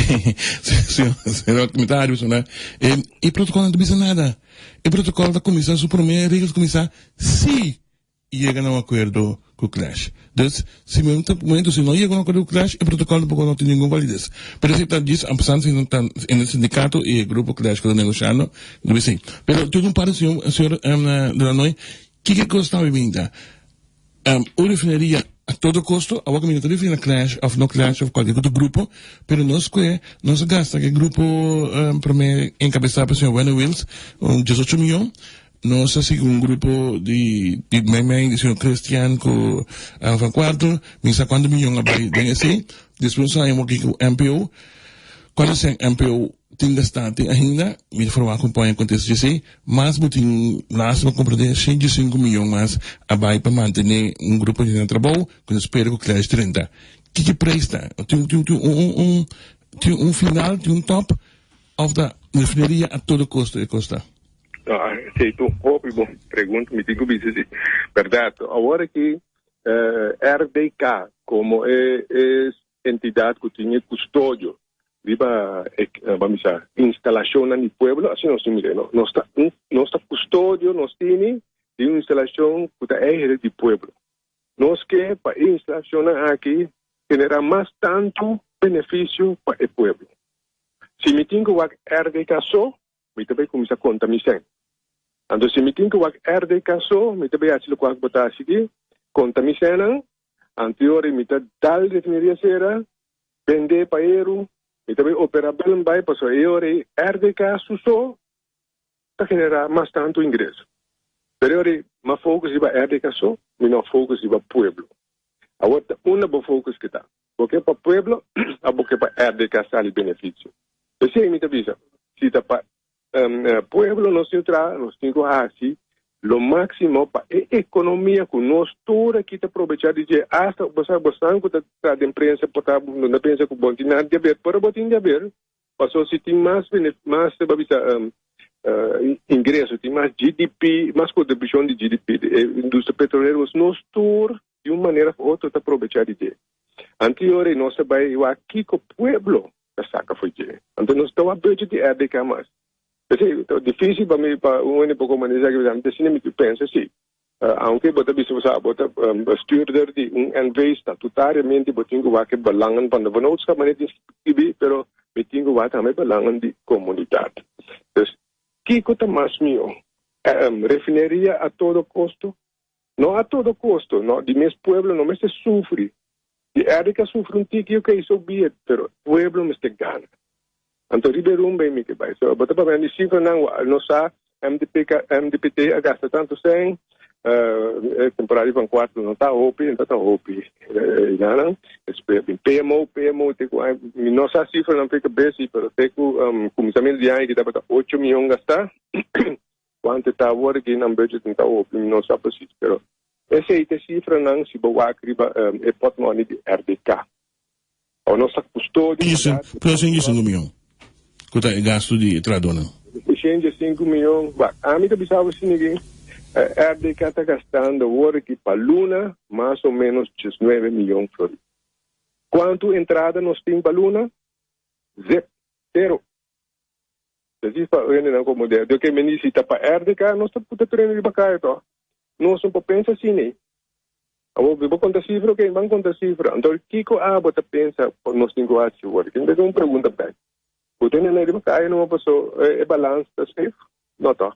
Señor, mi ta hari sona. E protocol no ta bisa nada. E protocol ta cuminsa, su prome regel ta cuminsa si yega na un acuerdo cu Clash. Dus, si momento si no yega na un acuerdo cu Clash, e protocol tampoco no tin ningun validez. Pero esey ta djis ampasando si no ta en el sindicato y e grupo Clash cu ta negoshando, debe esey. Pero tin un par di señor, señor Delanoy, kiko cos ta binta? Un refineria a todo costo, awor mi no ta referi na clash of no clash of cualkier otro grupo, pero nos cue, nos a gasta cu e grupo prome encabeza pa señor Wendell Wills, un diesocho miyon, nos a sigui un grupo di di mei mei di señor Christian cu Van Cuarto, mi sa cuanto miyon a bay den esey, despues nos a haña un cu NPO, cual esey NPO tin gasta tin ainda, mi ta forma cu pon e contesta djesey. Mas bo tin las pa comprende 105 miyon mas a bay pa mantene un grupo di na trabou cu ta spera cu Clash 30. Kiko prijs ta? Tin tin tin un un tin un final, tin un top of ta refineria a todo costo e costa? Ah, esey ta un hopi bon pregunta, mi tin cu bisa si. Berdad, awor aki RDK como e e entidad cu tin e custodio. riba e ban bisa instalashonnan di pueblo, asina nos tin mira, no? Nos ta un nos ta kustodio nos tini di un instalashon ku ta eigen di pueblo. Nos ke pa e instalashonnan aki generá mas tantu benefisio pa e pueblo. Si mi tin ku wak RDK so, mi ta bai kuminsá konta mi sèn. Anto si mi tin ku wak RDK so, mi ta bai hasi lokual ku bo ta hasi aki, konta mi sènnan, anto e ora mi ta dal refineria sera, bendé pa eru, mi ta bai operá Bullenbaai pasobra e ora ei RDK su so ta generá mas tantu ingreso. Pero e ora ei m'a focus riba RDK so, mi no a focus riba pueblo. Awor ta unda bo focus ke ta? Bo ke pa pueblo of bo ke pa RDK sali beneficio? P'esei mi ta bisa, si ta pa pueblo nos tin traha, nos tin ku hasi lo máksimo pa e ekonomia ku nos tur aki ta probechá di dje. Asta bo sa bosnan ku ta traha den prensa por ta no ta pensa ku bo no tin nada di haber, pero bo tin di haber pasobra si tin mas mas bo a bisa ingreso, tin mas GDP, mas kontribushon di GDP di e industria petrolero, nos tur di un manera of otro ta probechá di dje. Anteori nos a bai wak kiko pueblo ta saka for dje. Anto nos ta wak budget di RDK mas. P'esei ta dificil pa mi pa un hende por comprende esaki pasobra mi ta asina mi ta pensa si. Aunke bo ta bisa bo sa bo ta bestuurder di un NV statutariamente bo tin ku wak e belangen van de vennootschap manera tin skibi pero mi tin ku wak tambe belangen di komunidat. Dus kiko ta mas mihó? Refineria a todo kosto? No a todo costo, no, di mes pueblo no mester sufri. Di Eric a sufri un tiki, ok, so be it, pero pueblo mester gana. Anto riba e rumba ei mi ke bai. So, bo ta papia di cifranan, nos sa MDPK, MDPT a gasta tanto cen, e temporada di Van Kwartel no ta hopi, no ta hopi yanan. Despues bin PMO, PMO te ku mi no sa cifranan p'e kabes, pero te ku kuminsamentu di aña ki tabata ocho miyon gastá. Cuanto ta awor aki nan budget no ta hopi, mi no sa precies, pero esey ta e cifranan si bo wak riba e portmoney di RDK. Awor nos ta custodio Kisa, pa plus 25 miyon cu ta e gasto di e trahadornan. 105 miyon, wak, ami ta bisa bo asina aki, RDK ta gastando awor aki pa luna mas o menos 19 miyon florin. Cuanto entrada nos tin pa luna? Zip, cero. Precies pa hendenan como de de ke meni si ta pa RDK nos ta puta tur hende riba kaya to. Nos no por pensa asina ei. Awor bo konta sifra ok ban konta sifra. Anto kiko abo ta pensa nos tin ku hasi awor? Tin un pregunta bek. Puta hendenan riba kaya no paso e balans ta safe? No to.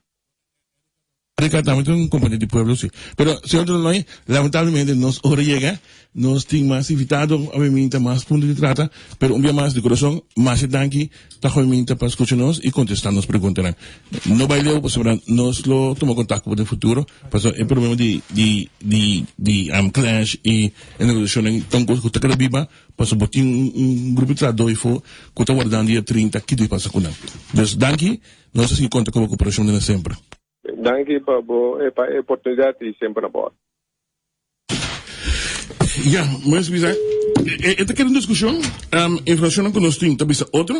Rica tambe ta un compañía di pueblo si. Pero señor de Lanoy, lamentablemente nos ora yega, nos tin mas invitado, obviamente mas punto di trata, pero un bia mas di corazon, masha danki ta obviamente pa scucha nos y contesta nos preguntanan. No bay leu pasobra nos lo tuma contacto cu bo den futuro, pasobra e problema di di di di clash y e negociacionnan ta un cos cu ta keda biba, pasobra bo tin un grupo di trahador eyfo cu ta wardando dia 30 kico ta pasa cu nan. Dus danki. Nos a sigui konta ku bo koperashon dena semper. Danki pa bo pa e oportunidat i semper na bòrdo. Ya, mes bisa, e ta keda un diskushon, informashonnan ku nos tin ta bisa otro,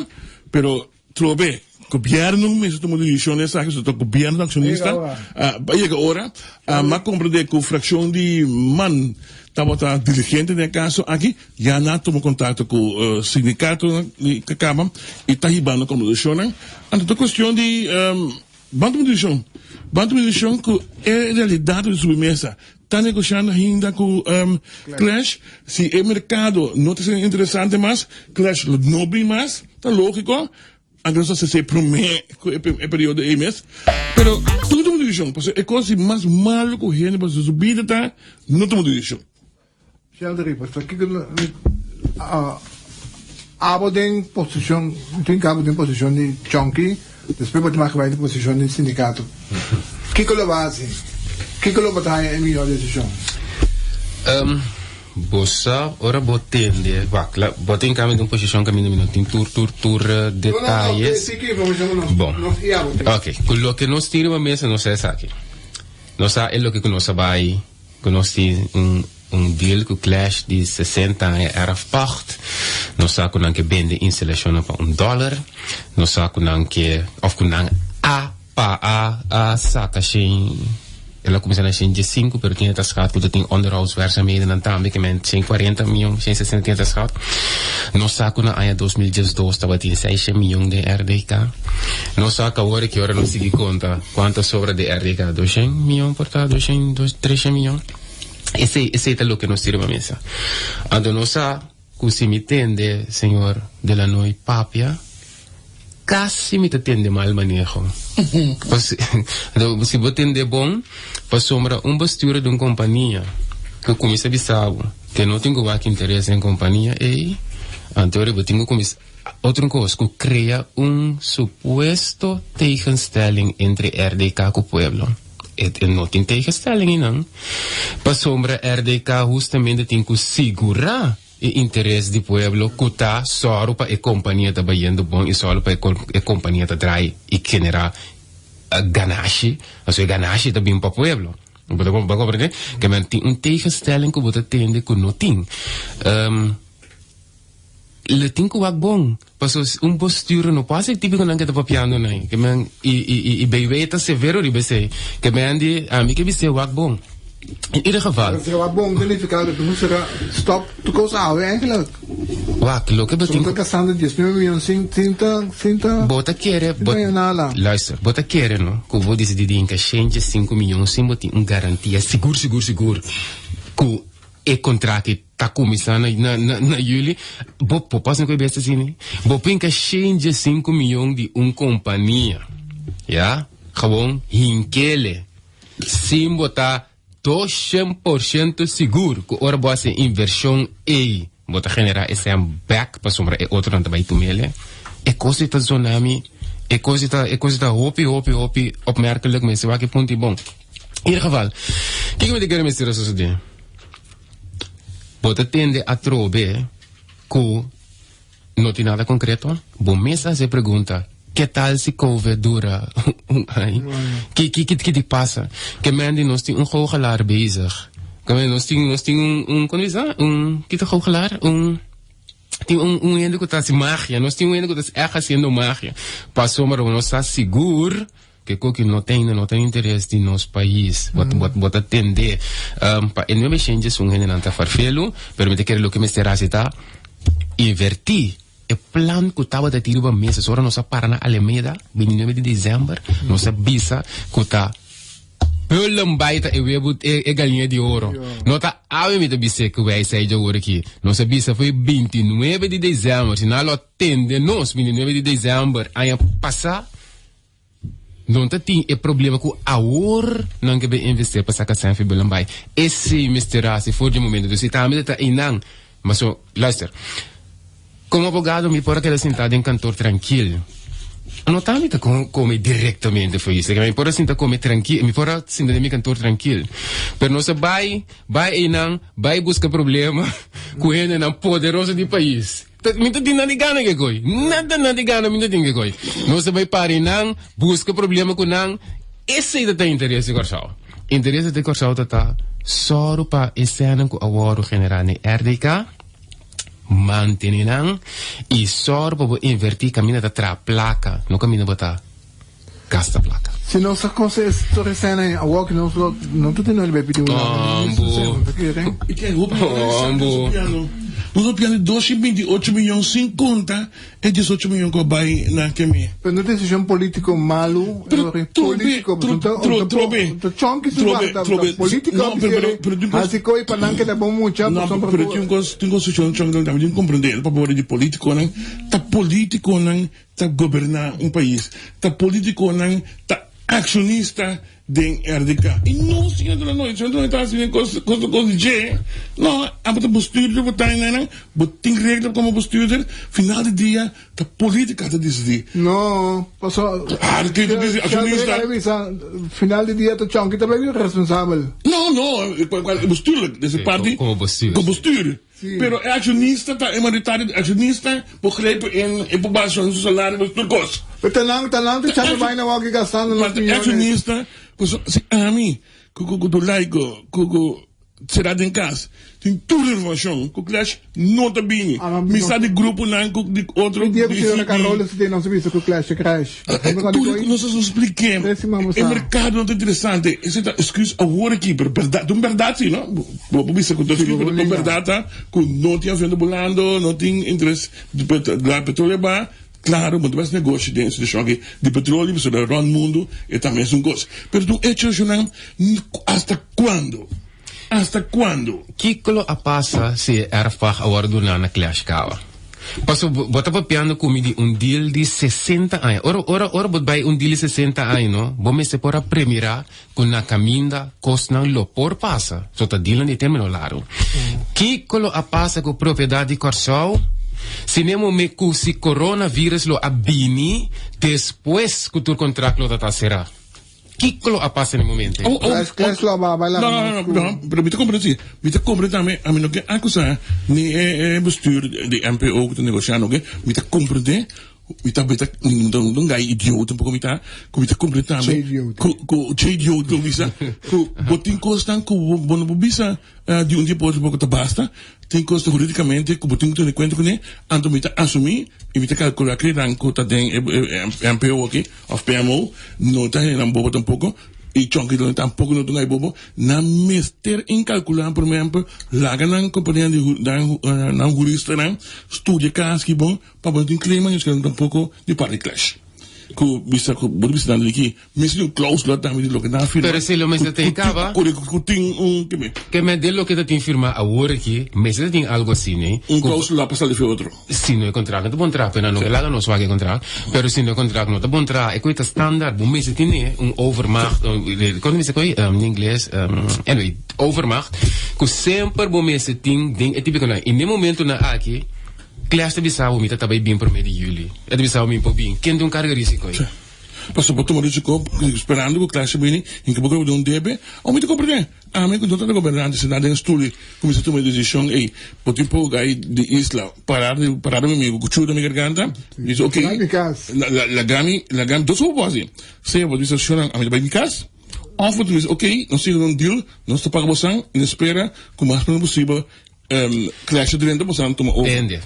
pero trobe gobièrnu mester tuma desishon den esaki, so ta gobièrnu ta akshonista, a yega ora, m'a komprendé ku frakshon di man tabata diligente den e kaso aki, Ya nan a tuma kontakto ku sindikatonan di Kakaba i ta hibando kombersashonnan. Anto ta kuestion di ban tuma desishon. Ban tuma desishon ku e realidat di subi mesa. Ta negoshando ainda ku Clash. Si e merkado no ta siendo interesante mas, Clash lo no bin mas. Ta lógiko. Anto nos ta sesé promé ku e periodo ei mes. Pero tur tuma desishon. Pasobra e kos di mas malo ku hende por hasi su bida ta no tuma desishon. Sheldry, pasobra kiko abo den posicion, tin ku abo den posicion di chonki, despues bo ta maki bai den posicion di sindicato. Kiko lo bo haci? Kiko lo bo ta haña e mihor decision? Bo sa, ora bo tende, wak, la, bo tin kami den un posicion kaminda mi no tin tur, tur, tur detayes. Bon, ok, ku loke nos tin riba mesa nos sa esaki. Nos sa e loke ku nos a bai. Ku nos tin un un deal ku Clash di 60 aña erfpacht. Nos sa ku nan ke bende instalashonnan pa un dòler. Nos sa ku nan ke òf ku nan a pa a a saka shen. El a kuminsá na 105, pero tin e ta schat ku ta tin onderhoudswerkzaamhedennan tambe, ke men 140 mion, 160 tin e ta schat. Nos sa ku na aña 2012 tabatin 600 mion den RDK. Nos sa ku awor ki ora nos sigui konta kuantu a sobra den RDK, 200 mion por ta, 200, 300 mion. Esei, esei ta loke nos tin riba mesa. Anto nos sa ku si mi tende señor De Lannoy papia, kasi mi ta tende mal maneho. Pas, anto si bo tende bon, pasobra un bestuurder di un kompania ku kuminsá bisa bo ke no tin ku wak interes den kompania ei, anto ora bo tin ku kuminsá, otro kos, ku krea un supuesto tegenstelling entre RDK ku pueblo. E no tin tegenstelling einan, pasobra RDK hustamente tin ku sigurá e interes di pueblo ku ta sòru pa e kompania ta bayendo bon i sòru pa e kompania ta draai i generá ganashi, pasobra e ganashi ta bin pa pueblo. Bo ta komprendé? Ke men tin un tegenstelling ku bo ta tende ku no tin. Lo tin ku wak bon, paso un postura no por hasi típiko nan ke ta papiando nan, ke men i i i i BW ta severo riba esei, ke men di ami ke bis'é wak bon. In ieder geval. Pero si wak bon ta nifiká ku bo sera stòp tur kos awe eigenlijk. Wak, loke bo tin ku. Bo ta gastando diesnuebe miyon sin sin ta sin ta. Bo ta kere sin ta haña nada. Luister, bo ta kere no ku bo disidí di hinka shentje sinku miyon sin bo tin un garantia sigur sigur sigur ku e kontrakt Ta kuminsá na na na na juli, bo por pasa ku e bes asina? Bo pinka 105 miyon di un kompania, ya, gewoon hinkele, sin bo ta 200% sigur ku ora bo hasi e invershon ei, bo ta generá e sèn bèk pasobra e otronan ta bai tumele. E kos ei ta zona mi, e kos ei ta e kos ei ta hopi hopi hopi opmerkelijk, mester wak e punto ei bon. In ieder geval, kiko mi ta kere mester a sosodé? Bo ta tende atrobe ku no tin nada konkreto? Bo mes a hasi e pregunta, ke tal si covid dura un aña? Ki ki ki ki pasa? Ke men di nos tin un goochelaar bezig. Ke men nos tin nos tin un un kon bisa? Un ki ta goochelaar? Un tin un un hende ku ta hasi magia. Nos tin un hende ku ta ègt hasiendo magia. Pasobra nos ta sigur Ke koki no ta ainda no ta interes di nos pais. Bo bo bo ta tende pa e nuebe shenches un hendenan ta farfelu, pero mi ta kere loke mester hasi ta inverti e plan ku tabata tin riba mesa. So ora nos a para na Alameda 29 di december, nos a bisa ku ta Bullenbaai ta e webu e e galiña di oro. No ta awe mi ta bis'é ku wijsheid dje aki. Nos a bisa foi 29 di december. Si nan lo tende nos 29 di december aña pasa. No ta tin e problema ku awor nan ke bin investeer pa saka sèn fi Bullenbaai. Esei mester hasi for di momento. Dus i tambe ta einan. Ma so, luister. Komo abogado mi por a keda sintá den kantor trankil. No ta mi ta kome direktamente for isla. Mi por a sinta kome trankil, mi por a sinta den mi kantor trankil. Pero nos a bai, bai einan, bai buska problema ku hendenan poderoso di pais. Mi ta tin nada di gana ke koi. Nada nada di gana mi ta tin ke koi. Nos ta bai pari nan, buska problema ku nan. Esei ta ta interes di Kòrsou. Interes di Kòrsou ta ta sòru pa e sènnan ku a wòrdu generá den RDK, mantene nan i sòru pa bo invertí kaminda ta traha plaka, no kaminda bo ta gasta plaka. Si nos a kose e tur e sènnan ei awor ku nos lo no ta tene bai pidi un Ambo. I ke hopi interesante nos a piano. Nos a piano 228 miyon sin konta e 18 miyon ku a bai na kemé. Pero no desishon politiko malu, politiko, Trobe, ta chonki su trobe, trobe. Politiko No, pero, pero, pero, hasi koi pa nan keda bon mucha. No, pero tin un kos, tin kos chon chon tambe tin komprende pa por di politikonan, ta politikonan ta goberná un pais, ta politikonan ta akshonista den RDK. I nos señor de la noche, señor de la noche ta hasi den kos kos kos di dje. No, abo ta bestuurder bo ta einan, bo tin regla komo bestuurder, final di dia ta politika ta disidí. No, paso Ah, ki ta disi akshonista. Final di dia ta chonki ta bai responsabel. No, no, bestuurlijk, dus e parti Komo bestuur. Komo bestuur. Pero e accionista ta e mayoritario di accionista por grepen in e por basa su salario por tur cos. Pero ta nan ta nan ta echando baina wou ki gastando nos Ma e millones. accionista paso si ami cu cu cu laico cu cu. Será den kas tin tur informashon ku Clash no ta bini. Mi sa di gruponan ku di otro Mi dia ku señora Carolus ta nos a bisa ku Clash a crash. Tur ku nos a spliké e merkado no ta interesante. Esei ta excuse awor aki pero bèrdat ta un bèrdat si no. Bo por bisa ku ta excuse pero ta un bèrdat ta ku no tin avion ta bulando no tin interes la petroleo ba. Claro, bo ta bes negoshi den e situacion aki di petroleo pasobra rond mundo e ta mesun cos. Pero ta un hecho nacional, hasta cuando? Hasta cuando? Kico lo a pasa si e erfpacht a worde duna na Clash Cava? Paso bo ta papiando cu mi di un deal di 60 aña. Ora, ora, ora bo bay un deal di 60 aña no, bo mester por a premira cu na caminda cosnan lo por pasa. So ta dealnan di termino largo. Kico lo a pasa cu propiedad di Corsou si n'e momen cu si coronavirus lo a bini despues cu tur contract lo ta ta cera? Kico lo a pasa n'e momento ei? Oh, oh, Clash, clash lo a ba baila No, no, no, no, pero mi ta comprende si. Mi ta comprende tambe, ami no ke acusa ni e, e bestuur di NPO cu ta negociando, oke? Mi ta comprende Mi ta mi ta mi no ta un gai idioot tampoco mi ta cu mi ta cumpli tambe Che idioot. cu cu che idioot lo bisa cu bo tin cosnan cu bo bo no por bisa di un dia pa otro poco ta basta tin cos huridicamente cu bo tin cu tene cuenta cune anto mi ta asumi y mi ta calcula cu nan cu ta den e e MPO aki of PMO no ta hende nan bobo tampoco y chonky lo tampoco no ta un gai bobo nan mester incalcula por ejemplo laga nan compania di nan nan huristanan studia cas ki bon Pa bo no tin klima nos keda tampoco di parti clash. Ku bisa ku bo ta bisa nan di ki mester tin un clausula tambe di loke nan a firma. Pero si lo mester tin kaba. Ku ku tin un ke me. Ke men den loke ta tin firma awor aki mester ta tin algo asina. Un clausula pa sali fi otro. Si no e contract no ta bon traha pero nan no ke laga nos wak e contract pero si no e contract no ta bon traha e koe ta standaard bo mester tene un overmacht kon ta bisa koe na ingles anyway overmacht ku semper bo mester tin den e tipiko nan i ne momentonan aki. Clash ta bisa bo mi ta ta bay bin prome di juli. E ta bisa bo mi por bin. Ken ta un carga risico ey? Pasobra bo tuma risico sperando cu Clash ta bini y cu bo kere bo un debe. O mi ta comprende. Ami cu no ta gobernante senta den stoel y cuminsa tuma e decision ey. Bo tin poco gay di isla parar di parar di mi amigo cu chuda mi garganta. Mi dice ok. Laga mi cas. Laga mi laga mi. Dos hopi bo haci. Sea bo bisa shornan ami ta bay mi cas. Of bo ta bisa ok nos tin un deal nos ta paga bo san y nos spera cu mas pronto posibel Clash drenta bosan tuma over. Tende.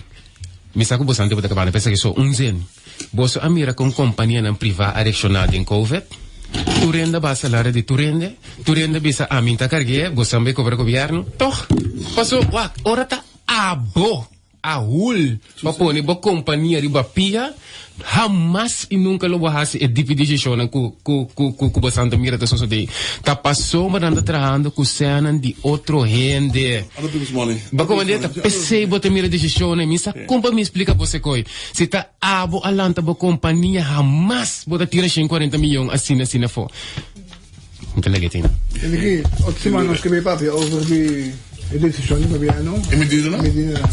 Mi sa ku bosan tabata kabando pensa ke so un zin. Boso a mira kon kompanianan privá a reakshoná den covid? Tur hende a baha salario di tur hende. Tur hende a bisa ami ta karg'é, bosan bai kobra gobièrnu. Tòg. Paso, wak, ora ta abo a hul pa pone bo kompania riba pia, Hamas y nunca lo bo haci e dipi decisionnan cu cu cu cu cu bosan ta mira ta sosode. Ta pasobra nan ta trahando cu senan di otro hende. Other people's money. Bo comprende? Ta pesey bo ta mira decisionnan. Mi sa con pa mi explica bo secoy. Si ta abo a lanta bo compania hamas bo ta tira 140 miyon asina asina afo. Mi ta lege tin. Enrique, otro semana nos ke bay papia over di e decision di gobierno. E medidanan? Medidanan.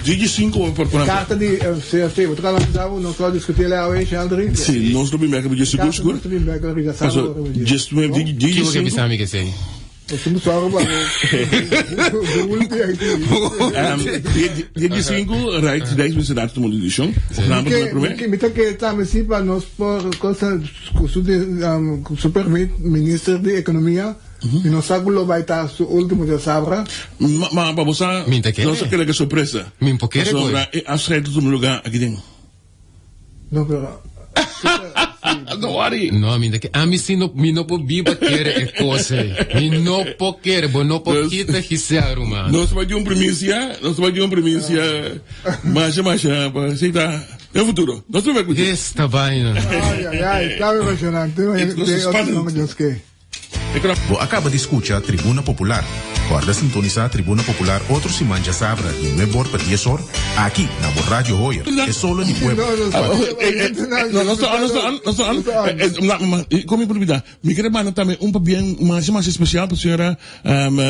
Digi 5 por por Carta di CFT, bo ta kaba bisa bo, nos lo discuti el awe, Sheldry. Si, nos lo bin bek riba dje sigur sigur. Nos lo bin bek riba dje Paso, djes nueve, digi, digi Kico ke 5. bisa mi kesey? Dia 5, Rijk Rijksminister tuma un decision. Namens mijn premier. Mi ta kere tambe si pa nos por cosa cu su cu su permit minister di economia mi no sa cu lo bay ta su ultimo diasabra. Ma ma pa bo sa Mi ta kere. nos a kere ke sorpresa. Mi por kere koe. Pasobra e afscheid ta tuma lugar aki den. No, pero. No worry. No, mi ta ke ami si no mi no por biba kere e kos ei. Mi no por kere, bo no por Dus- kita Giselle, ruman. Nos bai di un primisia, nos bai di un primisia masha masha pa si ta den futuro. Nos ta bai ku Esta vaina. Ay, ay, ay, ta emocionante. It was spannend. Dios ke. Bo a kaba di skucha Tribuna Popular. Kòrda sintonisá Tribuna Popular otro siman djasabra di nuebe or pa dies or, aki na bo Radio Hoyer, e solo di pueblo. No, no sta on, no sta on, no sta on. Kon mi por olbida? Mi kere manda tambe un pabien masha masha spesial pa señora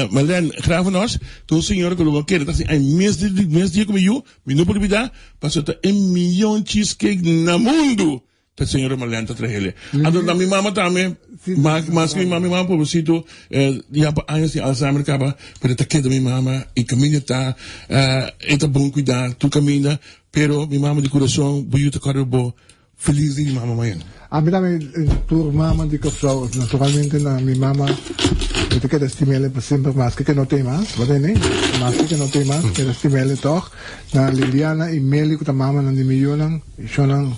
Marlene Gravenhorst, ta un señora ku lo bo kere ta hasi ai mes di mes dia ku mi yu, mi no por olbida, pasobra ta e miyon cheesecake na mundu. Ta señora Marlene ta trahele. Anto na mi mama tambe, mas que mi mama, mi mama pobrecito, ya pa años tin Alzheimer caba, pero ta keda mi mama y caminda ta, e ta bon cuida tur caminda, pero mi mama di curason, bo yu ta corda bo, feliz dia di mama mañana. Ami tambe tur mama di Kòrsou, naturalmente na mi mama. Mi ta keda stim'ele pa semper maske ke no t'ei mas, bo tende? Maske ke no t'ei mas, mi keda stim'ele tòg. Na Liliana i Meli ku ta mamanan di mi yunan, shonnan,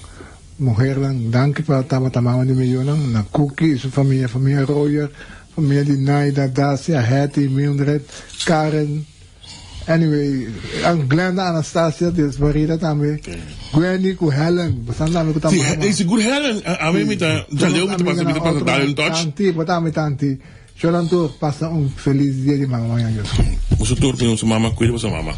muhernan, danki pa tabata mama di mi yunan. Na Cookie i su famia, famia Royer, famia di Naida, Dacia, Hetty, Mildred, Karen, Anyway, Glenda Anastasia di Florida tambe. Gwenny ku Helen, bosan tambe ku ta Sí, mama. eh, sigur Helen, a mi mi ta, djaleu mi ta pasa, mi ta pasa dal un touch. Tanti, bo tambe tanti. Shonan tur, pasa un feliz dia di mama mañana. Boso tur ku nos mama, kuida boso mama.